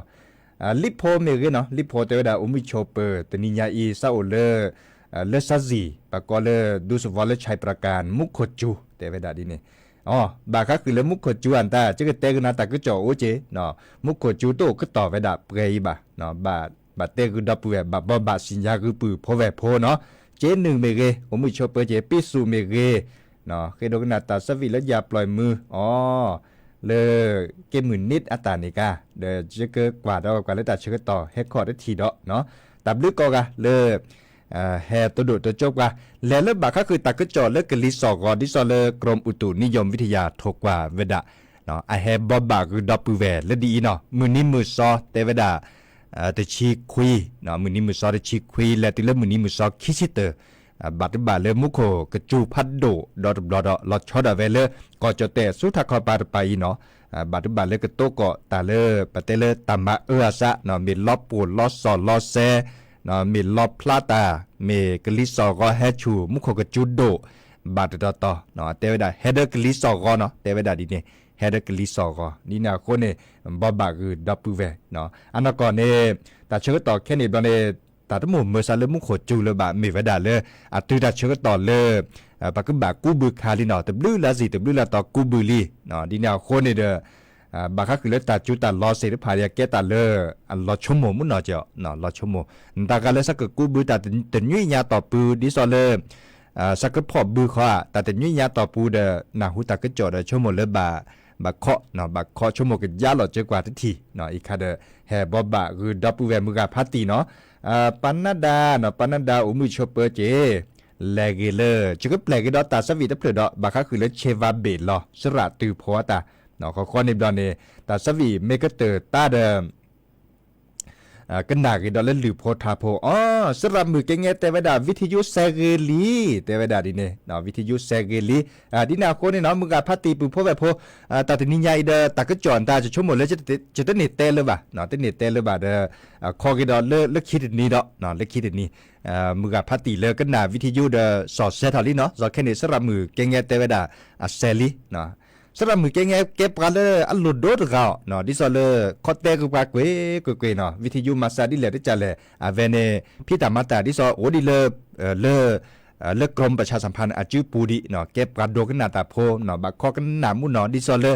လံၣ်ဖိမ့ၢ်ဂ့ၤနီၤ လံၣ်ဖိတဲဝဲဒၣ်အိၣ်မုၣ်ဆိးပၢ တနံၤညါအံၤ စးအိၣ်လၢ လၢစၢ်စံၣ် ပကိးလၢ ဒူသဝီလၢ ဆဲးပြကၣ် မူခိၣ်စူၤ တဲဝဲဒၣ်ဒ်န့ၣ် အီ ဘၣ်ဃးဃုာ်လၢမူခိၣ်စူၤအတၢ် ကကတဲကနၤတၢ်ကစီၣ်အိၣ်က့ၤ မူခိၣ်စူၤတအိၣ်ကတီၢ်ဝဲဒၣ်ပှဲၤအံၤဘၣ် ဘၣ်တဲဂုာ်ဒီပုၢ်ဝဲၢ် ဘၣ်ဘီဘၣ်စံၣ်ညါဂုာ်ပုၢ်ဖိဝဲၢ်ဖိနီၤ က့နုာ်မ့ၢ်ဂ့ၤ အိၣ်မုၣ်ဆိးပၢက့ၤ ပ့ၣ်သူၣ်မ့ၢ်ဂ့ၤ ဃ့ဒိကနၣ်တၢ်သးဝံၣ်လၢယၤပျီၢ်မုၢ် အီ လၢ က့မုၢ်နံၣ်အတၢ်န့ၣ်ကါ ဒီးယကကွၢ်ဒီးကွၢ်လၢတၢ်ဆၢကတီၢ်ဟဲခီၣ်တထံၣ်ဒီး တၢ်ဘျုးကိးဂၤလၢ ဟဲတိဒိၣ်တိကၠိပှၤ လဲၤလၢဘၣ်ဃးဃုာ်တၢ်ကစီၣ်လၢကလံၤစိးဂီၤ ဒ်သိးလၢ ကရူၢ်မုၢ်တူၢ်နံၣ်ယိၣ်ဝံထယၢၣ် ထိၣ်ကွၢ်ဝဲဒၣ် အဟဲဘီဘၣ်ဂုာ်ဒီပုၢ်ဝဲၢ်လၢဒ်အံၤနီၤ မုၢ်နံၤမုၢ်စီၤ တဲဝဲဒၣ် တဆံခွံ မုၢ်နံၤမုၢ်စီၤတဆံခွံ လဲၤတုၤလၢမုၢ်နံၤမုၢ်စီၤခံဆံတၢ ဘၣ်တဘၣ်လၢမူခိၣ်ကစူၤဖးဒိၣ်ဒီတဘျီဒီး လီၤဆီဒၣ်ဝဲလၢ ကီၢ်ကၠီၣ်တဲၣ်ဆူထးခီပၤတပၤအံၤနီၤ ဘၣ်တဘၣ်လၢကတိၤကီးတၢ်လၢ ပတဲလၢတၢ်မၤအၢအသး မ့ၢ်လီၤပှီၢ်လီၤစီၣ်လီၤစဲ မ့ၢ်လီၤဖျါတၢ် မ့ၢ်ကလံၤစိးဂီၤဟဲဆူၣ် မူခိၣ်ကစူၤဒိၣ် ဘၣ်တတီၤတီၤ တဲဝဲဒၣ် ဟဲဒၢကလံၤစိးဂီၤနီၤ တဲဝဲဒၣ်ဒ်န့ၣ် ဟဲဒၢကလံၤစိးဂီၤ ဒ်န့ၣ်အဃိန့ၣ် ဘီဘၣ်ဂုာ်ဒီပုၢ်ဝဲၢ် အနီၢ်ကီၢ်န့ၣ် တၢ်ဆၢကတီၢ်ခဲန့ၣ်ဘျီန့ၣ် တၢ်တမိၣ်မၢစးလၢမူခိၣ်စူၤလၢၤဘၣ် မ့ၢ်ဝဲဒၣ်လၢ အတုၤတၢ်ဆၢကတီၢ်လၢ ပကဘၣ်ကူးဘုခါလံနီၤ တဘျုးလါစံၣ်တဘျုးလါတီၤကူးဘုလံ ဒ်န့ၣ်အဃိန့ၣ်ဒီး ဘၣ်ဃးဃုာ်လၢတၢ်စူၤတၢ်လီၤစ့ၢ်တဖၣ်န့ၣ် ကဲတၢ်လၢ အလီၤဆိကမိၣ်မုၢ်နီၢ်ကီး လီၤဆိကမိၣ် နတၢ်ဂၤလၢစးကကူးဘုတၢ်တနွံညါတီၢ်ပူၤ ဒ်သိးလၢ စးကဖီၣ်ဘုဃီ တၢ်တနွံညါတီၢ်ပူၤဒီး နၢ်ဟူတၢ်ကစီၣ်ဒီးဆိကမိၣ်လၢ ဘၣ်ခီ ဘၣ်ခီဆိကမိၣ်ကယါလီၤစၢၤကွၢ်တထံၣ် အံၤခါဒီး ဟဲဘီဘၣ်ဂုာ်ဒီပုၢ်ဝဲၢ်မုၢ်ဂၤဖးတံၢ်နီၤ ပနဒါနီၤ ပနဒါအိၣ်မုၣ်ဆိးပၢက့ၤ လဲၤဂ့ၤလၢ ယကပျဲၢ်က့ၤဒီးတၢ်သးဝံၣ်တဖျၢၣ်ဒီး ဘၣ်ဃးဃုာ်လၢဆ့ဝါဘ့ၣ်လီၤ စရၣ်တုၤဖိအတၢ် ဃီဃီန့ၣ်ဘျီန့ၣ် တၢ်သးဝံၣ်မ့ၢ်ကတၢၢ်တၢ်ဒီး ကနၣ်ဂ့ၤဒီးလၢလုၢ်ဖိထါဖိ အီ စရၣ်မုၣ်ကဲညဲတဲဝဲဒၣ် video စဲဂ့ၤလံ တဲဝဲဒၣ်ဒ်န့ၣ် video စဲဂ့ၤလံ ဒ်န့ၣ်အဃိန့ၣ်နီၤ မုၢ်ဂၤဖးတံၢ်ပုၢ်ဖိဝဲၢ်ဖိ တၢ်တနံၤညါအံၤဒီး တၢ်ကစီၣ်တၢ် ယဆိကမိၣ်လၢ ယတန့ၢ်တဲလၢၤဘၣ် တန့ၢ်တဲလၢၤဘၣ်ဒီး ခီဂ့ၤဒီးလၢခံတနံၤဒီး လၢခံတနံၤ မုၢ်ဂၤဖးတံၢ်လၢကနၣ် video ဒီးစီၤစဲထီၣ်လံနီၤ စီၤခဲန့ၣ် စရၣ်မုၣ်ကဲညဲတဲဝဲဒၣ် အစဲလံ စရၣ်မုၣ်ကဲညဲကဲပှၤလၢအလိၣ်ဒိတဂၤအီၤ ဒ်သိးလၢ ခီတဲက့ၤပှၤကွ့ၢ်ကွ့ၢ်ကွ့ၢ်နီၤ video မၤစၢ်ဒ်လဲၣ်တကးလဲၣ် အဝဲန့ၣ် ဖံးတၢ်မၤတၢ်ဒ်သိးအိၣ်ဒံးလၢ လၢ လၢ ကရူၢ်ပဆၣ်သဖၣ်န့ၣ် အစုပူၤဒံး ကဲပှၤဒိကနၣ်တၢ်ဖိ ဘၣ်ခီကနၣ်မုၢ်နီၤ ဒ်သိးလၢ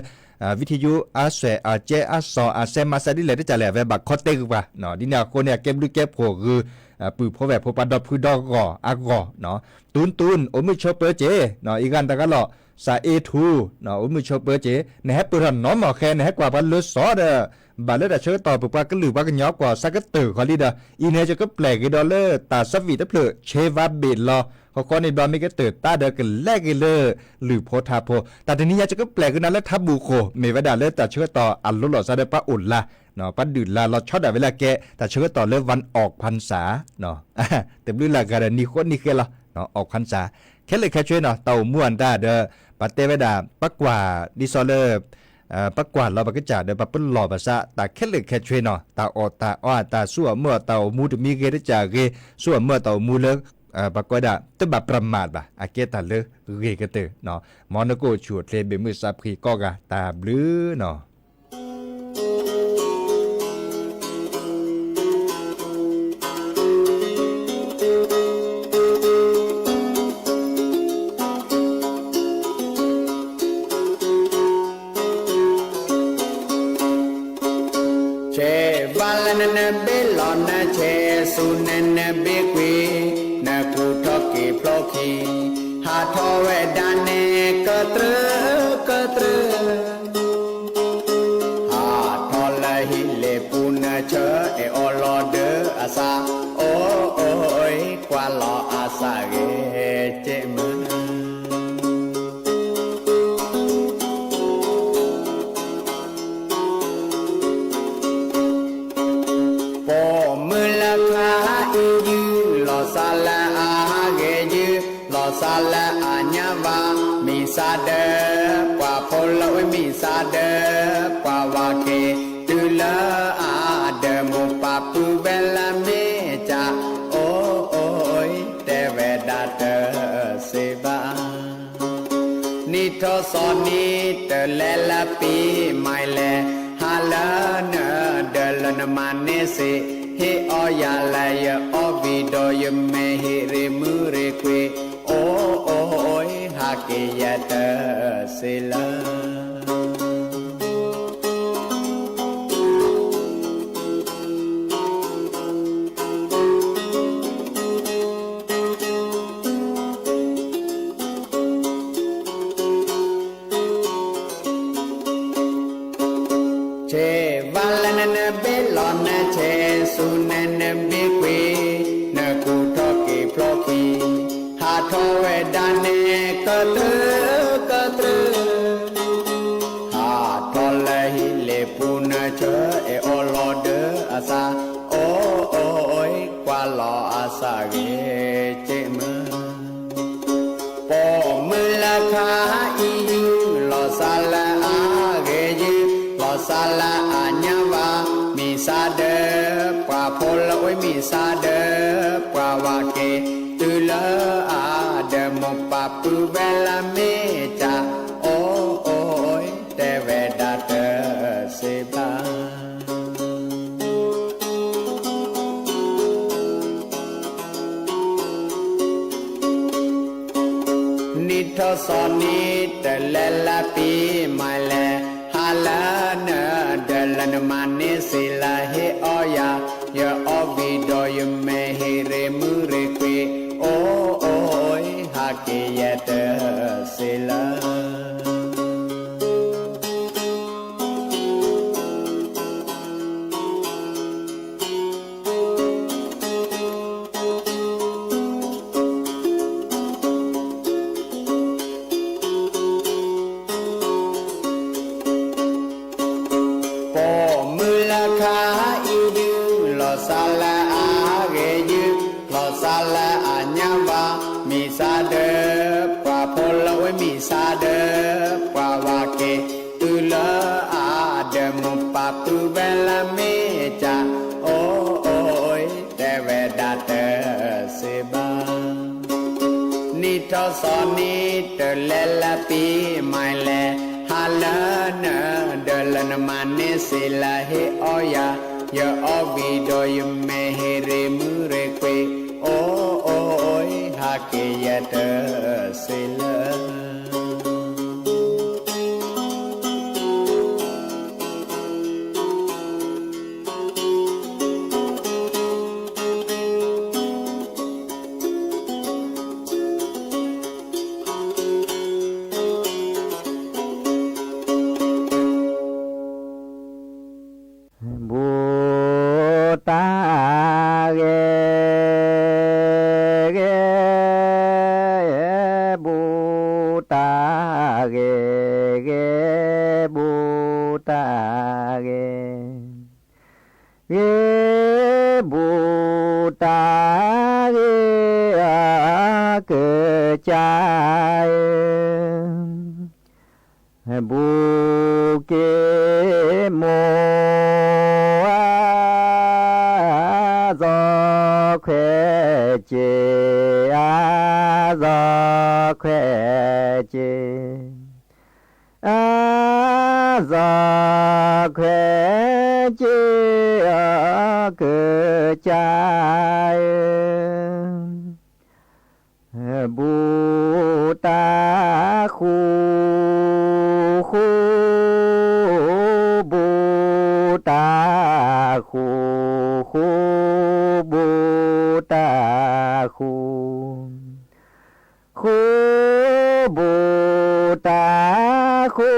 video အစဲအကဲအစီၤအစဲမၤစၢ်ဒ်လဲၣ်တကးလဲၣ် အဝဲဘၣ်ခီတဲက့ၤပှၤ ဒ်န့ၣ်အဃိန့ၣ် အကဲဘျုးကဲဖှိၣ်ဂုာ် ပုၢ်ဖိဝဲၢ်ဖိပှၤဒီဖုဒီဂီၢ်အဂီၢ် တူၢ်တူၢ် အိၣ်မုၣ်ဆိးပၢက့ၤ အံၤဂၤတဂၤလီၤ စးအ့ထူ အိၣ်မုၣ်ဆိးပၢက့ၤ နဟဲပၢၢ်ထီၣ်နီၢ်မီၢ်ဃဲ နဟဲကွၢ်ပှၤလၢစီၤဒီး ဘၣ်လၢတၢ်ဆၢကတီၢ်ပပှၤကလုာ်ပှၤကညီကွီၢ် စးကတၢၢ်ဃီလံဒီး အံၤန့ၣ် ယကပျဲၢ်ဂ့ၤဒီးလၢတၢ်သးဝံၣ်တဖျၢၣ် ဆ့ဝါဘ့ၣ်လီၤ ဃီဃီန့ၣ်ဘျီမ့ၢ်ကတၢၢ်တၢ်ဒီးကလဲၤဂ့ၤလၢ လုၢ်ဖိထါဖိ တၢ်တနံၤညါယကပျဲၢ်ဂ့ၤနၤလၢထးဘူၣ်ဃိၣ် မ့ၢ်ဝဲဒၣ်လၢတၢ်ဆၢကတီၢ်အလိၤလိာ်စးဒီးပှၤအိၣ်လါ ပှၤဒုၣ်လါလီၤဆီဒၣ်ဝဲလၢအကဲ တၢ်ဆၢကတီၢ်လၢ วันออกพรรษา တဘျုးလၢ်ဂၤဒီးနံၤဃိးနံၤဃဲလီၤ ออกพรรษา ခဲလၢာ်ခဲဆ့နီၤ တၢ်အိၣ်မူအတၢ်ဒီး ပှၤတဲဝဲဒၣ် ပှၤကွၢ်ဒ်သိးလၢ ပှၤကွၢ်လီၤပကစၢ်ဒီးပှၤပလီၢ်ပသး တၢ်ခဲလၢာ်ခဲဆ့နီၤ တၢ်အီၣ်တၢ်အီ တၢ်ဆူၣ်အီၣ်မုာ်အီၣ် တၢ်အိၣ်မူတမံၤဂ့ၤတကးဂ့ၤ ဆူၣ်အီၣ်မုာ်အီၣ်တၢ်အိၣ်မူလၢ ပှၤကွၢ်ဒၣ် တဘၣ်ပြးမးဘၣ် အကဲတၢ်လၢဂ့ၤကတၢၢ် မ်နကအိၣ်ဆူၣ်အိၣ်ချ့ဘၣ်မုာ်သးဖှံကိးဂၤ တၢ်ဘျုးနီၤ ဆဲးဘၣ်လၢနနဘ့ၣ်လီၤနဆဲးဆူနနဘ့ၣ်ကွံာ် နကူၣ်ထီၣ်က့ၤဖျိခံ ဟးထီၣ်ဝဲဒၣ်န့ၣ်ကတြၢ ကတြၢ ဟးထီၣ်လၢဟံၣ်လ့ၣ်ပူၤနဆၢ အီၣ်လီၤဒၢးအသး, အိၣ်အိၣ်ကွၢ်လီၤအသးဂ့ၤက့မုၢ် ပိာ်မုၣ်လၢခါအံၤယုၢ်, လီၤသးလၢအဂ့ၤယုၢ်, လီၤသးလၢအညါဘၣ်, မံသးဒၢးပှၤဖိလၢအဝဲမံသးဒၢးပှၤဝၤက့ၤ, တုၤလၢအဒၢးမိၢ်ပၢ်ပုၢ်ဝဲၢ်လၢမ့ၢ်ကၢ်, အိၣ်အိၣ်တဲဝဲဒၣ်တသ့ဘၣ် နံၣ်ထီၣ်သီနံၤတလဲလၢပံၤမၤလဲၣ်, ဟါလၢနဒၢးလၢနမၤန့ၢ်စ့ၢ်, ဟ့ၣ်အီယၤလၢယအီၣ်ဝံၤဒီးယမဲာ်ဟ့ၣ်ရ့မုၣ်ရ့ကွံာ်, အိၣ်အိၣ်ဟးက့ၤယဲတသ့လၢ ဆဲးဘၣ်လၢနနဘ့ၣ်လီၤနဆဲးဆူနနဘ့ၣ်ကွံာ်, နကူၣ်ထီၣ်က့ၤဖျိခံ, ဟးထီၣ်ဝဲဒၣ်န့ၣ်ကတြူၢ်ကတြူၢ် ဟးထီၣ်လၢဟံၣ်လ့ၣ်ပူၤနဆၢအီၣ်လီၤဒၢးအသး, အိၣ်အိၣ်ကွၢ်လီၤအသးဂ့ၤက့မုၢ် ပိာ်မုၣ်လၢခါအံၤယုၢ်, လီၤသးလၢအဂ့ၤယုၢ်, လီၤသးလၢအညါဘၣ်, မံသးဒၢးပှၤဖိလၢအဝဲမံသးဒၢးပှၤဝၤက့ၤ, တုၤလၢအဒၢးမိၢ်ပၢ်ပုၢ်ဝဲၢ်လၢမ့ၢ်ကၢ်, အိၣ်အိၣ်တဲဝဲဒၣ်တသ့ဘၣ် နံၣ်ထီၣ်သီနံၤတလဲလၢပံၤမၤလဲၣ်, ဟါလၢနဒၢးလၢနမၤန့ၢ်စ့ၢ်လၢဟ့ၣ်အီယၤ, ယအီၣ်ဝံၤဒီးယမဲာ်ဟ့ၣ်ရ့မုၣ်ရ့ကွံာ်, အိၣ်အိၣ်ဟးက့ၤယဲတသ့လၢ ပိာ်မုၣ်လၢခါအံၤယုၢ်, လီၤသးလၢအဂ့ၤယုၢ်, လီၤသးလၢအညါဘၣ်, မံသးဒၢးပှၤဖိလၢအဝဲမံသးဒၢးပှၤဝၤက့ၤ, တုၤလၢအဒၢးမိၢ်ပၢ်ပုၢ်ဝဲၢ်လၢမ့ၢ်ကၢ်, အိၣ်အိၣ်တဲဝဲဒၣ်တသ့ဘၣ် နံၣ်ထီၣ်သီနံၤတလဲလၢပံၤမၤလဲၣ်, ဟါလၢနဒၢးလၢနမၤန့ၢ်စ့ၢ်လၢဟ့ၣ်အီယၤ, ယအီၣ်ဝံၤဒီးယမဲာ်ဟ့ၣ်ရ့မုၣ်ရ့ကွံာ်, အိၣ်အိၣ် ဟးက့ၤယဲတသ့လၢ ဘူၣ်တၢ်ဂ့ၤဂ့ၤ, ဘူၣ်တၢ်ဂ့ၤဂ့ၤ, ဘူၣ်တၢ်ဂ့ၤ ဂ့ၤ ဘူၣ်တၢ်ဂ့ၤအကစၢ်ဧၢ, ဘူၣ်က့ၤမိၢ်အါ အသီခွဲးက့ၤ အသီခွဲးက့ၤ အသီခွဲးက့ၤ အကစၢ်ဧၢ, ဘူၣ်တၢ်ဃူ ဃူ ဘူၣ်တၢ်ဃူ ဃူ ဘူၣ်တၢ်ဃူ ဃူ ဘူၣ်တၢ်ဃူ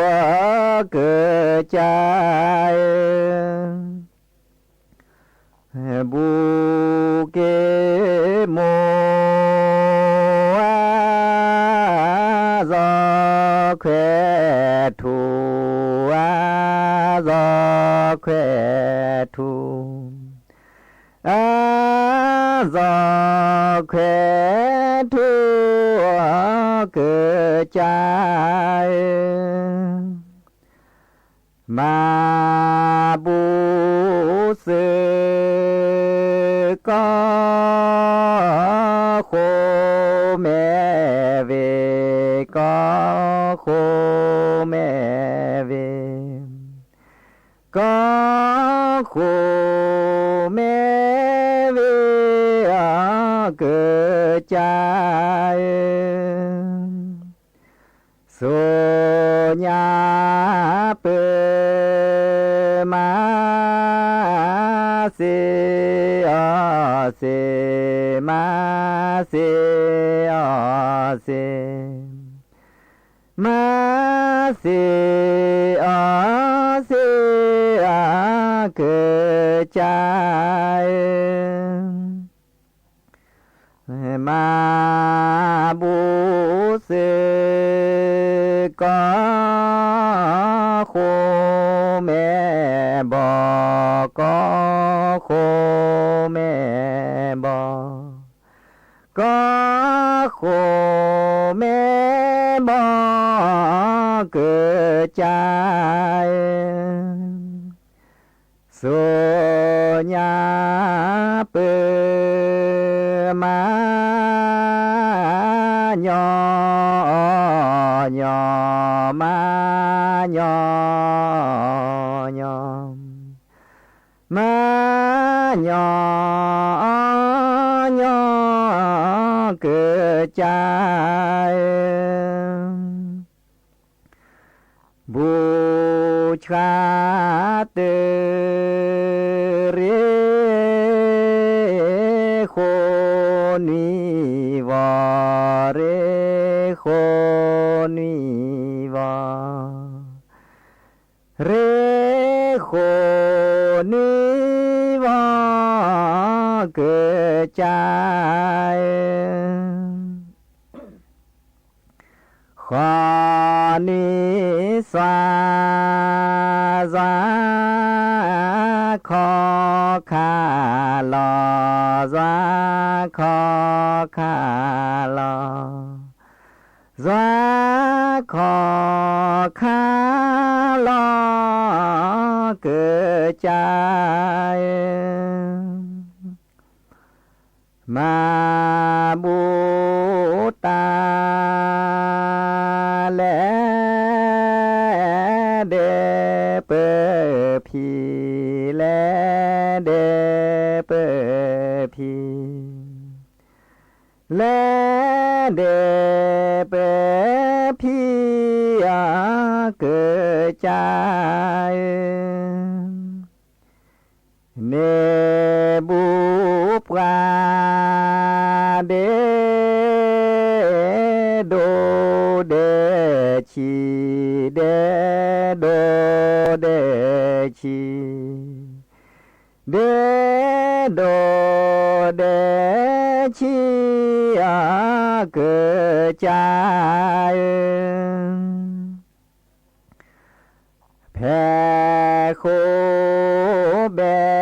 အကစၢ်ဧၢ, ခွဲးထူ, အါစီၤခွဲးထူ, အါစီၤခွဲးထူ, ကစၢ်ဧၢ, မၤဘူၣ်စၢၤ ကီၢ်ဃိမဲာ်ဝ့ၤ, ကီၢ်ဃိမဲာ်ဝ့ၤ, ကီၢ်ဃိမဲာ်ဝ့ၤ, ကစၢ်ဧၢ, စိညါပၢၤ မၤစ့အီၤစ့, မၤစ့အီၤစ့, မၤစ့အီၤစ့, ကစၢ်ဧၢ, မၤဘူၣ်စၢၤ ကီၢ်ဃိမဲာ်ဘီၣ်, ကီၢ်ဃိမဲာ်ဘီၣ်, ကီၢ်ဃိမဲာ်ဘီၣ်, ကစၢ်ဧၢ, စိညါပၢၤ မၤညီညီ, မၤညီညီ, မၤညီညီ, ကစၢ်ဧၢ, ဘူၣ်ဆှါတရ့ ရ့ဃိနွံဝီ, ရ့ဃိနွံဝီ, ရ့ဃိနွံဝီ, ကစၢ်ဧၢ, ဃီနွံစွါ, စွါခီခါလီၤ, စွါခီခါလီၤ, စွါခီခါလီၤ, ကစၢ်ဧၢ, မၤဘူၣ်တၢ် လဲၤဒဲးပၢၢ်ဖံး, လဲၤဒဲးပၢၢ်ဖံး, လဲၤဒဲးပၢၢ်ဖံးဧၢ, ကစၢ်ဧၢ, န့ၢ်ဘူၣ်ပှၤ ဒဲးဒိၣ်ဒဲးဆံး, ဒဲးဒိၣ်ဒဲးဆံး, ဒဲးဒိၣ်ဒဲးဆံးဧၢ, ကစၢ်ဧၢ, ဖဲဃိဘဲ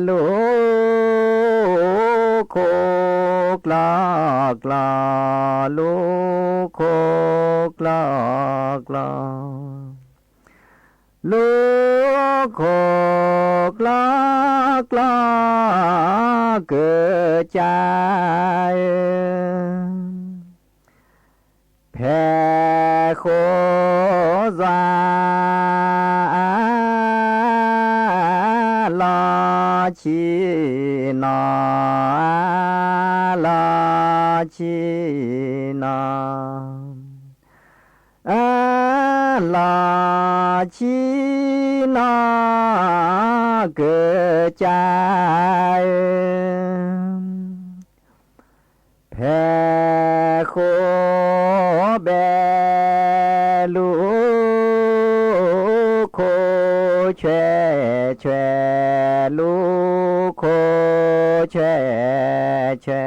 လူၤခိၣ်ကျီၢ်ကျီၢ်, လူၤခိၣ်ကျီၢ်ကျီၢ်, လူၤခိၣ်ကျီၢ်ကျီၢ်, ကစၢ်ဧၢ, ဖဲဃိစွါ လီၤဆံးနီၤ, လီၤဆံးနီၤ, လီၤဆံးနီၤ, ကစၢ်ဧၢ, ဖဲဃိဘဲ လူၤခိၣ်ဆွဲဆွဲ, လူၤခိၣ်ဆွဲဆွဲ,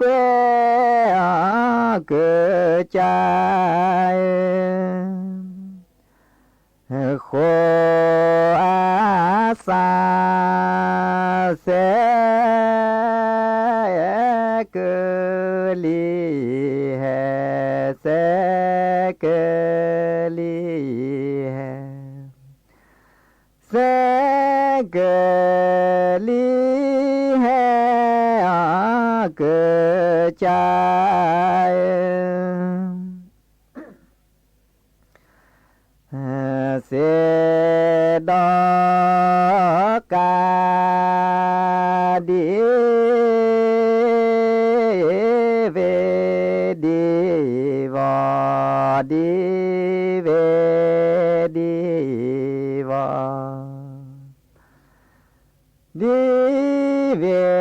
ကွဲးအီၤကစၢ်ဧၢ, ဃိအ ကလံၤဟဲအီၤကစၢ်ဧၢ, စ့ဒီးကး ဒ်ဝဲၢ်ဒ်ဝီၤ, ဒ်ဝဲၢ်ဒ်ဝီၤ, ဒ်ဝဲၢ်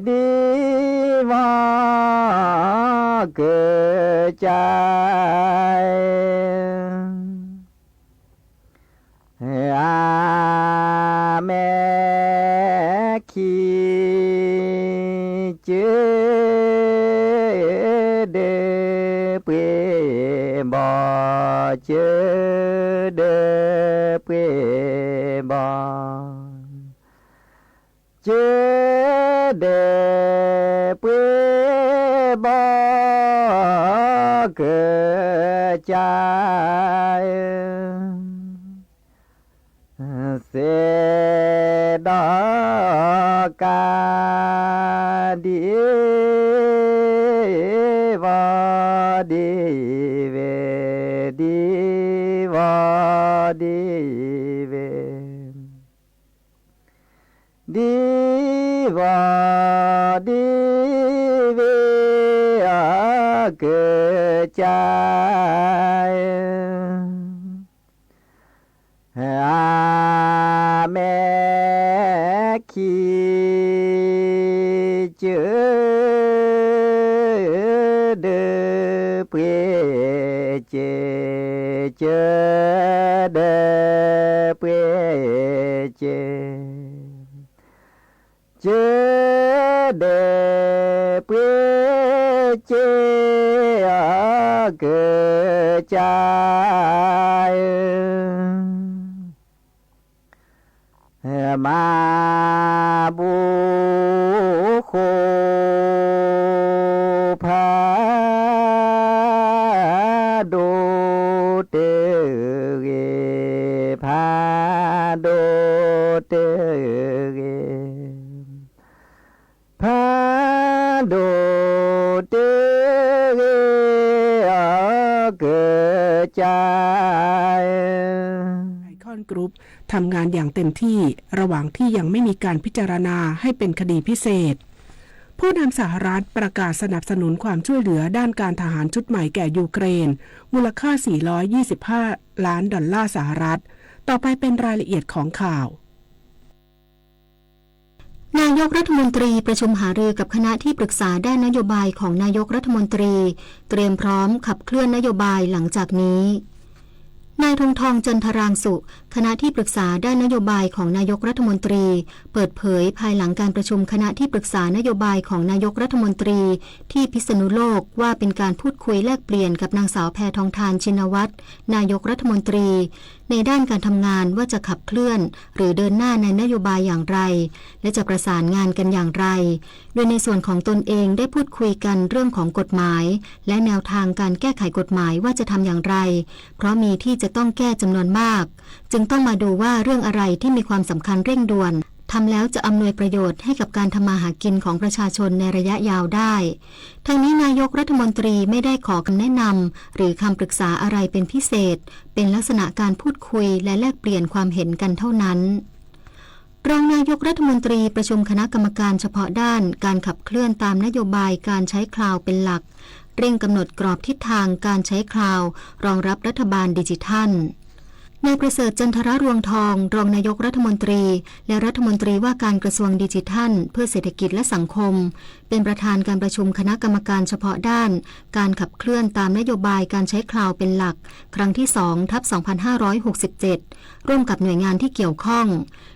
ဒ်ဝီၤကစၢ် အမဲာ်ခံ ကၢဒၢပှ့ၤဘီ, ကၢဒၢပှ့ၤဘီ, ကၢဒၢပှ့ၤဘီ ကစၢ်ဧၢ, စ့ဒီးကး ဒ်ဝီၤဒ်ဝဲၢ်, ဒ်ဝီၤဒ်ဝဲၢ်, ဒ်ဝီၤဒ်ဝဲၢ် ကစၢ်ဧၢ, အမဲာ်ခံ ကၢဒၢပှ့ၤစ့, ကၢဒၢပှ့ၤစ့, ကၢဒၢပှ့ၤစ့ ကစၢ်ဧၢ, မၤဘူၣ်ဃိ ဖးဒိၣ်တဂ့ၤ, ဖးဒိၣ်တဂ့ၤ, ဖးဒိၣ်တဂ့ၤ ကစၢ်ဧၢ, Icon Group ทำงานอย่างเต็มที่ ระหว่างที่ยังไม่มีการพิจารณาให้เป็นคดีพิเศษ ผู้นำสหรัฐประกาศสนับสนุนความช่วยเหลือด้านการทหารชุดใหม่แก่ยูเครน มูลค่า สี่ร้อยยี่สิบห้า ล้านดอลลาร์สหรัฐ ต่อไปเป็นรายละเอียดของข่าว นายกรัฐมนตรีประชุมหารือกับคณะที่ปรึกษาด้านนโยบายของนายกรัฐมนตรี เตรียมพร้อมขับเคลื่อนนโยบายหลังจากนี้ นายธงทอง จันทรางสุ คณะที่ปรึกษาด้านนโยบายของนายกรัฐมนตรี เปิดเผยภายหลังการประชุมคณะที่ปรึกษานโยบายของนายกรัฐมนตรีที่พิษณุโลก ว่าเป็นการพูดคุยแลกเปลี่ยนกับนางสาวแพทองธาร ชินวัตร นายกรัฐมนตรี ในด้านการทำงานว่าจะขับเคลื่อนหรือเดินหน้าในนโยบายอย่างไร และจะประสานงานกันอย่างไร โดยในส่วนของตนเองได้พูดคุยกันเรื่องของกฎหมาย และแนวทางการแก้ไขกฎหมายว่าจะทำอย่างไร เพราะมีที่จะต้องแก้จำนวนมาก จึงต้องมาดูว่าเรื่องอะไรที่มีความสำคัญเร่งด่วน ทำแล้วจะอำนวยประโยชน์ให้กับการทำมาหากินของประชาชนในระยะยาวได้ ทั้งนี้นายกรัฐมนตรีไม่ได้ขอคำแนะนำหรือคำปรึกษาอะไรเป็นพิเศษ เป็นลักษณะการพูดคุยและแลกเปลี่ยนความเห็นกันเท่านั้น รองนายกรัฐมนตรีประชุมคณะกรรมการเฉพาะด้านการขับเคลื่อนตามนโยบายการใช้คลาวเป็นหลัก เร่งกำหนดกรอบทิศทางการใช้คลาวรองรับรัฐบาลดิจิทัล นายประเสริฐ จันทรรวงทอง รองนายกรัฐมนตรี และรัฐมนตรีว่าการกระทรวงดิจิทัลเพื่อเศรษฐกิจและสังคม เป็นประธานการประชุมคณะกรรมการเฉพาะด้านการขับเคลื่อนตามนโยบายการใช้คลาวเป็นหลัก ครั้งที่ สองทับสองพันห้าร้อยหกสิบเจ็ด ร่วมกับหน่วยงานที่เกี่ยวข้อง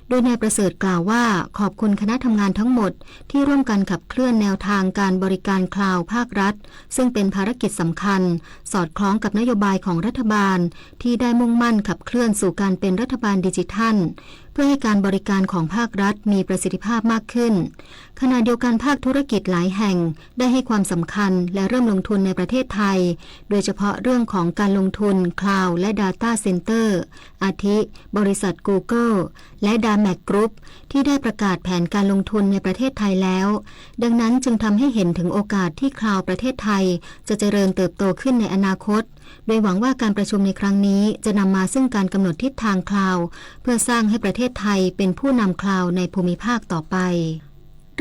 โดยนายประเสริฐกล่าวว่า ขอบคุณคณะทำงานทั้งหมดที่ร่วมกันขับเคลื่อนแนวทางการบริการคลาวภาครัฐ ซึ่งเป็นภารกิจสำคัญ สอดคล้องกับนโยบายของรัฐบาล ที่ได้มุ่งมั่นขับเคลื่อนสู่การเป็นรัฐบาลดิจิทัล เพื่อให้การบริการของภาครัฐมีประสิทธิภาพมากขึ้น ขณะเดียวกันภาคธุรกิจหลายแห่งได้ให้ความสำคัญและเริ่มลงทุนในประเทศไทย โดยเฉพาะเรื่องของการลงทุน Cloud และ Data Center อาทิ บริษัท Google และ Damac Group ที่ได้ประกาศแผนการลงทุนในประเทศไทยแล้ว ดังนั้นจึงทำให้เห็นถึงโอกาสที่ Cloud ประเทศไทยจะเจริญเติบโตขึ้นในอนาคต โดยหวังว่าการประชุมในครั้งนี้จะนำมาซึ่งการกำหนดทิศทาง Cloud เพื่อสร้างให้ประเทศไทยเป็นผู้นำ Cloud ในภูมิภาคต่อไป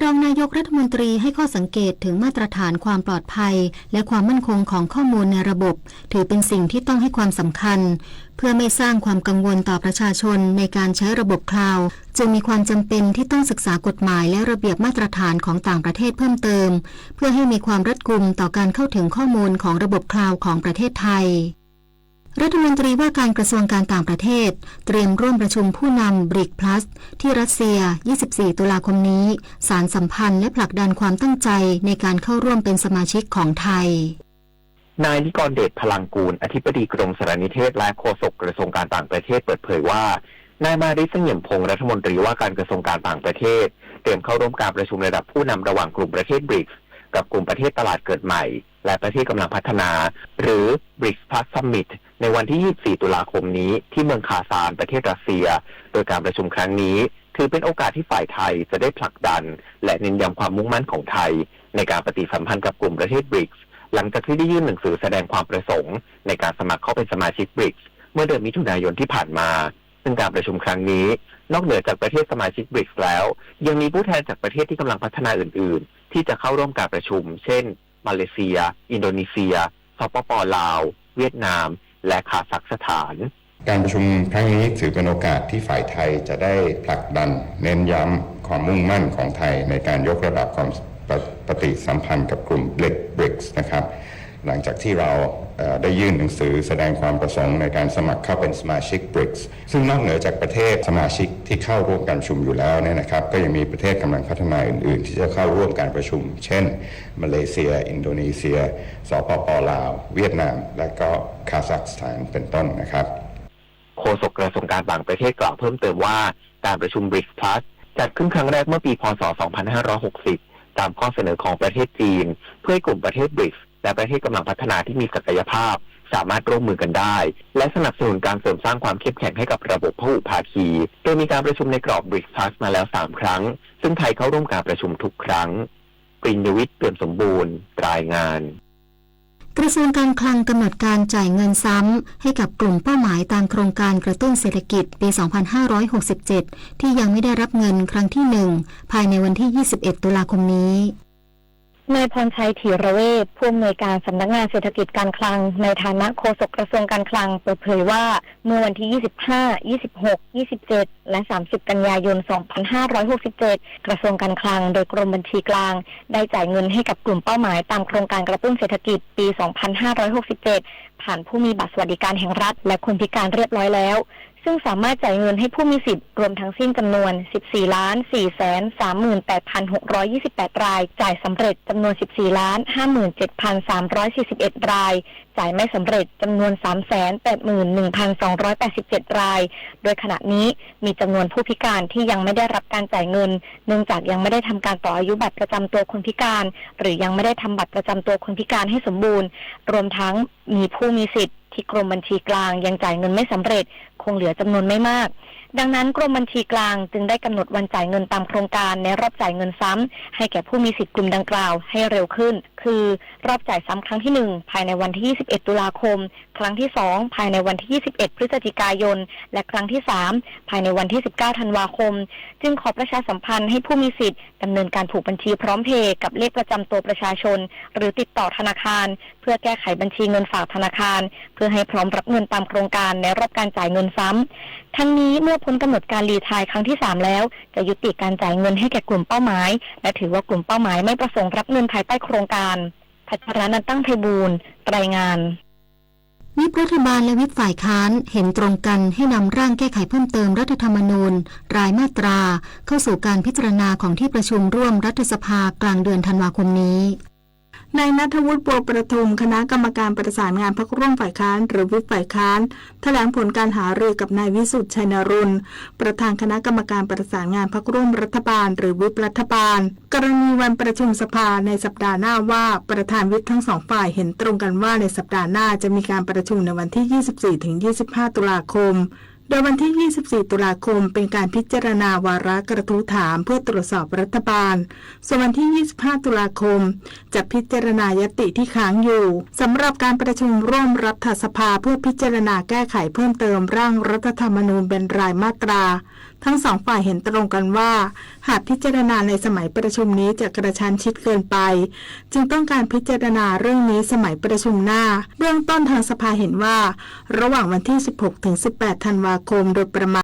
รองนายกรัฐมนตรีให้ข้อสังเกตถึงมาตรฐานความปลอดภัย และความมั่นคงของข้อมูลในระบบ ถือเป็นสิ่งที่ต้องให้ความสำคัญ เพื่อไม่สร้างความกังวลต่อประชาชนในการใช้ระบบ Cloud จึงมีความจำเป็นที่ต้องศึกษากฎหมายและระเบียบมาตรฐานของต่างประเทศเพิ่มเติม เพื่อให้มีความรัดกุมต่อการเข้าถึงข้อมูลของระบบ Cloud ของประเทศไทย รัฐมนตรีว่าการกระทรวงการต่างประเทศ เตรียมร่วมประชุมผู้นำ บริก Plus ที่รัสเซีย ยี่สิบสี่ ตุลาคมนี้ สานสัมพันธ์และผลักดันความตั้งใจในการเข้าร่วมเป็นสมาชิกของไทย นายนิกรเดช พลังกูล อธิบดีกรมสารนิเทศและโฆษกกระทรวงการต่างประเทศเปิดเผยว่า นายมาริส เสงี่ยมพงษ์ รัฐมนตรีว่าการกระทรวงการต่างประเทศ เตรียมเข้าร่วมการประชุมระดับผู้นำระหว่างกลุ่มประเทศ บริก กับกลุ่มประเทศตลาดเกิดใหม่ และประเทศกำลังพัฒนา หรือ บริก Plus Summit ในวันที่ ยี่สิบสี่ ตุลาคมนี้ ที่เมืองคาซาน ประเทศรัสเซีย โดยการประชุมครั้งนี้ ถือเป็นโอกาสที่ฝ่ายไทยจะได้ผลักดัน และเน้นย้ำความมุ่งมั่นของไทย ในการปฏิสัมพันธ์กับกลุ่มประเทศ บริก หลังจากที่ได้ยื่นหนังสือแสดงความประสงค์ ในการสมัครเข้าเป็นสมาชิก บริก เมื่อเดือนมิถุนายนที่ผ่านมา ซึ่งการประชุมครั้งนี้ นอกเหนือจากประเทศสมาชิก บริก แล้ว ยังมีผู้แทนจากประเทศที่กำลังพัฒนาอื่นๆ ที่จะเข้าร่วมการประชุม เช่น มาเลเซีย อินโดนีเซีย สปป.ลาว เวียดนาม และคาซัคสถาน การประชุมครั้งนี้ถือเป็นโอกาสที่ฝ่ายไทยจะได้ผลักดันเน้นย้ำความมุ่งมั่นของไทยในการยกระดับความปฏิสัมพันธ์กับกลุ่ม บริก นะครับ หลังจากที่เราเอ่อได้ยื่นหนังสือแสดงความประสงค์ในการสมัครเข้าเป็นสมาชิก บริก ซึ่งนอกเหนือจากประเทศสมาชิกที่เข้าร่วมการประชุมอยู่แล้วเนี่ยนะครับ ก็ยังมีประเทศกำลังพัฒนาอื่นๆ ที่จะเข้าร่วมการประชุม เช่น มาเลเซีย อินโดนีเซีย สปป.ลาว เวียดนาม และก็คาซัคสถานเป็นต้นนะครับ โฆษกกระทรวงการต่างประเทศกล่าวเพิ่มเติมว่า การประชุม บริก Plus จัดขึ้นครั้งแรกเมื่อปี พ.ศ. สองพันห้าร้อยหกสิบ ตามข้อเสนอของประเทศจีน เพื่อให้กลุ่มประเทศ บริก และประเทศกำลังพัฒนาที่มีศักยภาพ สามารถร่วมมือกันได้ และสนับสนุนการเสริมสร้างความเข้มแข็งให้กับระบบพหุภาคี โดยมีการประชุมในกรอบ บริก Plus มาแล้ว สาม ครั้ง ซึ่งไทยเข้าร่วมการประชุมทุกครั้ง ปริญญวิทย์ เปี่ยมสมบูรณ์ รายงาน กระทรวงการคลังกำหนดการจ่ายเงินซ้ำให้กับกลุ่มเป้าหมายตามโครงการกระตุ้นเศรษฐกิจปี สองพันห้าร้อยหกสิบเจ็ด ที่ยังไม่ได้รับเงินครั้งที่ หนึ่ง ภายในวันที่ ยี่สิบเอ็ด ตุลาคมนี้ นายพรชัย ธีรเวช ผู้อำนวยการสำนักงานเศรษฐกิจการคลัง ในฐานะโฆษกกระทรวงการคลัง เปิดเผยว่า เมื่อวันที่ ยี่สิบห้า ยี่สิบหก ยี่สิบเจ็ด และ สามสิบ กันยายน สองพันห้าร้อยหกสิบเจ็ด กระทรวงการคลัง โดยกรมบัญชีกลาง ได้จ่ายเงินให้กับกลุ่มเป้าหมายตามโครงการกระตุ้นเศรษฐกิจปี สองพันห้าร้อยหกสิบเจ็ด ผ่านผู้มีบัตรสวัสดิการแห่งรัฐ และคนพิการเรียบร้อยแล้ว ซึ่งสามารถจ่ายเงินให้ผู้มีสิทธิ์รวมทั้งสิ้นจำนวน สิบสี่ล้านสี่แสนสามหมื่นแปดพันหกร้อยยี่สิบแปด ราย จ่ายสำเร็จจำนวน สิบสี่ล้านห้าหมื่นเจ็ดพันสามร้อยสี่สิบเอ็ด ราย จ่ายไม่สำเร็จจำนวน สามแสนแปดหมื่นหนึ่งพันสองร้อยแปดสิบเจ็ด ราย โดยขณะนี้มีจำนวนผู้พิการที่ยังไม่ได้รับการจ่ายเงิน เนื่องจากยังไม่ได้ทำการต่ออายุบัตรประจำตัวคนพิการ หรือยังไม่ได้ทำบัตรประจำตัวคนพิการให้สมบูรณ์ รวมทั้งมีผู้มีสิทธิ์ที่กรมบัญชีกลางยังจ่ายเงินไม่สำเร็จ คงเหลือจำนวนไม่มาก ดังนั้นกรมบัญชีกลางจึงได้กำหนดวันจ่ายเงินตามโครงการในรอบจ่ายเงินซ้ำให้แก่ผู้มีสิทธิ์กลุ่มดังกล่าวให้เร็วขึ้น คือ รอบจ่ายซ้ำครั้งที่ หนึ่ง ภายในวันที่ ยี่สิบเอ็ด ตุลาคม ครั้งที่ สอง ภายในวันที่ ยี่สิบเอ็ด พฤศจิกายน และครั้งที่ สาม ภายในวันที่ สิบเก้า ธันวาคม จึงขอประชาสัมพันธ์ให้ผู้มีสิทธิ์ดำเนินการผูกบัญชีพร้อมเพย์กับเลขประจำตัวประชาชน หรือติดต่อธนาคาร เพื่อแก้ไขบัญชีเงินฝากธนาคาร เพื่อให้พร้อมรับเงินตามโครงการในรอบการจ่ายเงินซ้ำ ทั้งนี้เมื่อพ้นกำหนดการรีไทร์ครั้งที่ สาม แล้ว จะยุติการจ่ายเงินให้แก่กลุ่มเป้าหมาย และถือว่ากลุ่มเป้าหมายไม่ประสงค์รับเงินภายใต้โครงการ พัชรนันท์ ตั้งไพบูลย์ รายงาน วิปรัฐบาลและวิปฝ่ายค้านเห็นตรงกันให้นำร่างแก้ไขเพิ่มเติมรัฐธรรมนูญรายมาตราเข้าสู่การพิจารณาของที่ประชุมร่วมรัฐสภากลางเดือนธันวาคมนี้ นายณัฐวุฒิ บัวประทุม คณะกรรมการประสานงานพรรคร่วมฝ่ายค้านหรือวิปฝ่ายค้าน แถลงผลการหารือกับนายวิสุทธิ์ ชัยนรุน ประธานคณะกรรมการประสานงานพรรคร่วมรัฐบาลหรือวิปรัฐบาล กรณีวันประชุมสภาในสัปดาห์หน้าว่า ประธานวิปทั้งสองฝ่ายเห็นตรงกันว่าในสัปดาห์หน้าจะมีการประชุมในวันที่ ยี่สิบสี่ถึงยี่สิบห้า ตุลาคม โดยวันที่ ยี่สิบสี่ ตุลาคม เป็นการพิจารณาวาระกระทู้ถามเพื่อตรวจสอบรัฐบาล ส่วนวันที่ ยี่สิบห้า ตุลาคม จะพิจารณาญัตติที่ค้างอยู่ สำหรับการประชุมร่วมรัฐสภาเพื่อพิจารณาแก้ไขเพิ่มเติมร่างรัฐธรรมนูญเป็นรายมาตรา ทั้งสองฝ่ายเห็นตรงกันว่า หากพิจารณาในสมัยประชุมนี้จะกระชั้นชิดเกินไป จึงต้องการพิจารณาเรื่องนี้สมัยประชุมหน้า เบื้องต้นทางสภาเห็นว่า ระหว่างวันที่ สิบหกถึงสิบแปด ธันวาคม โดยประมาณ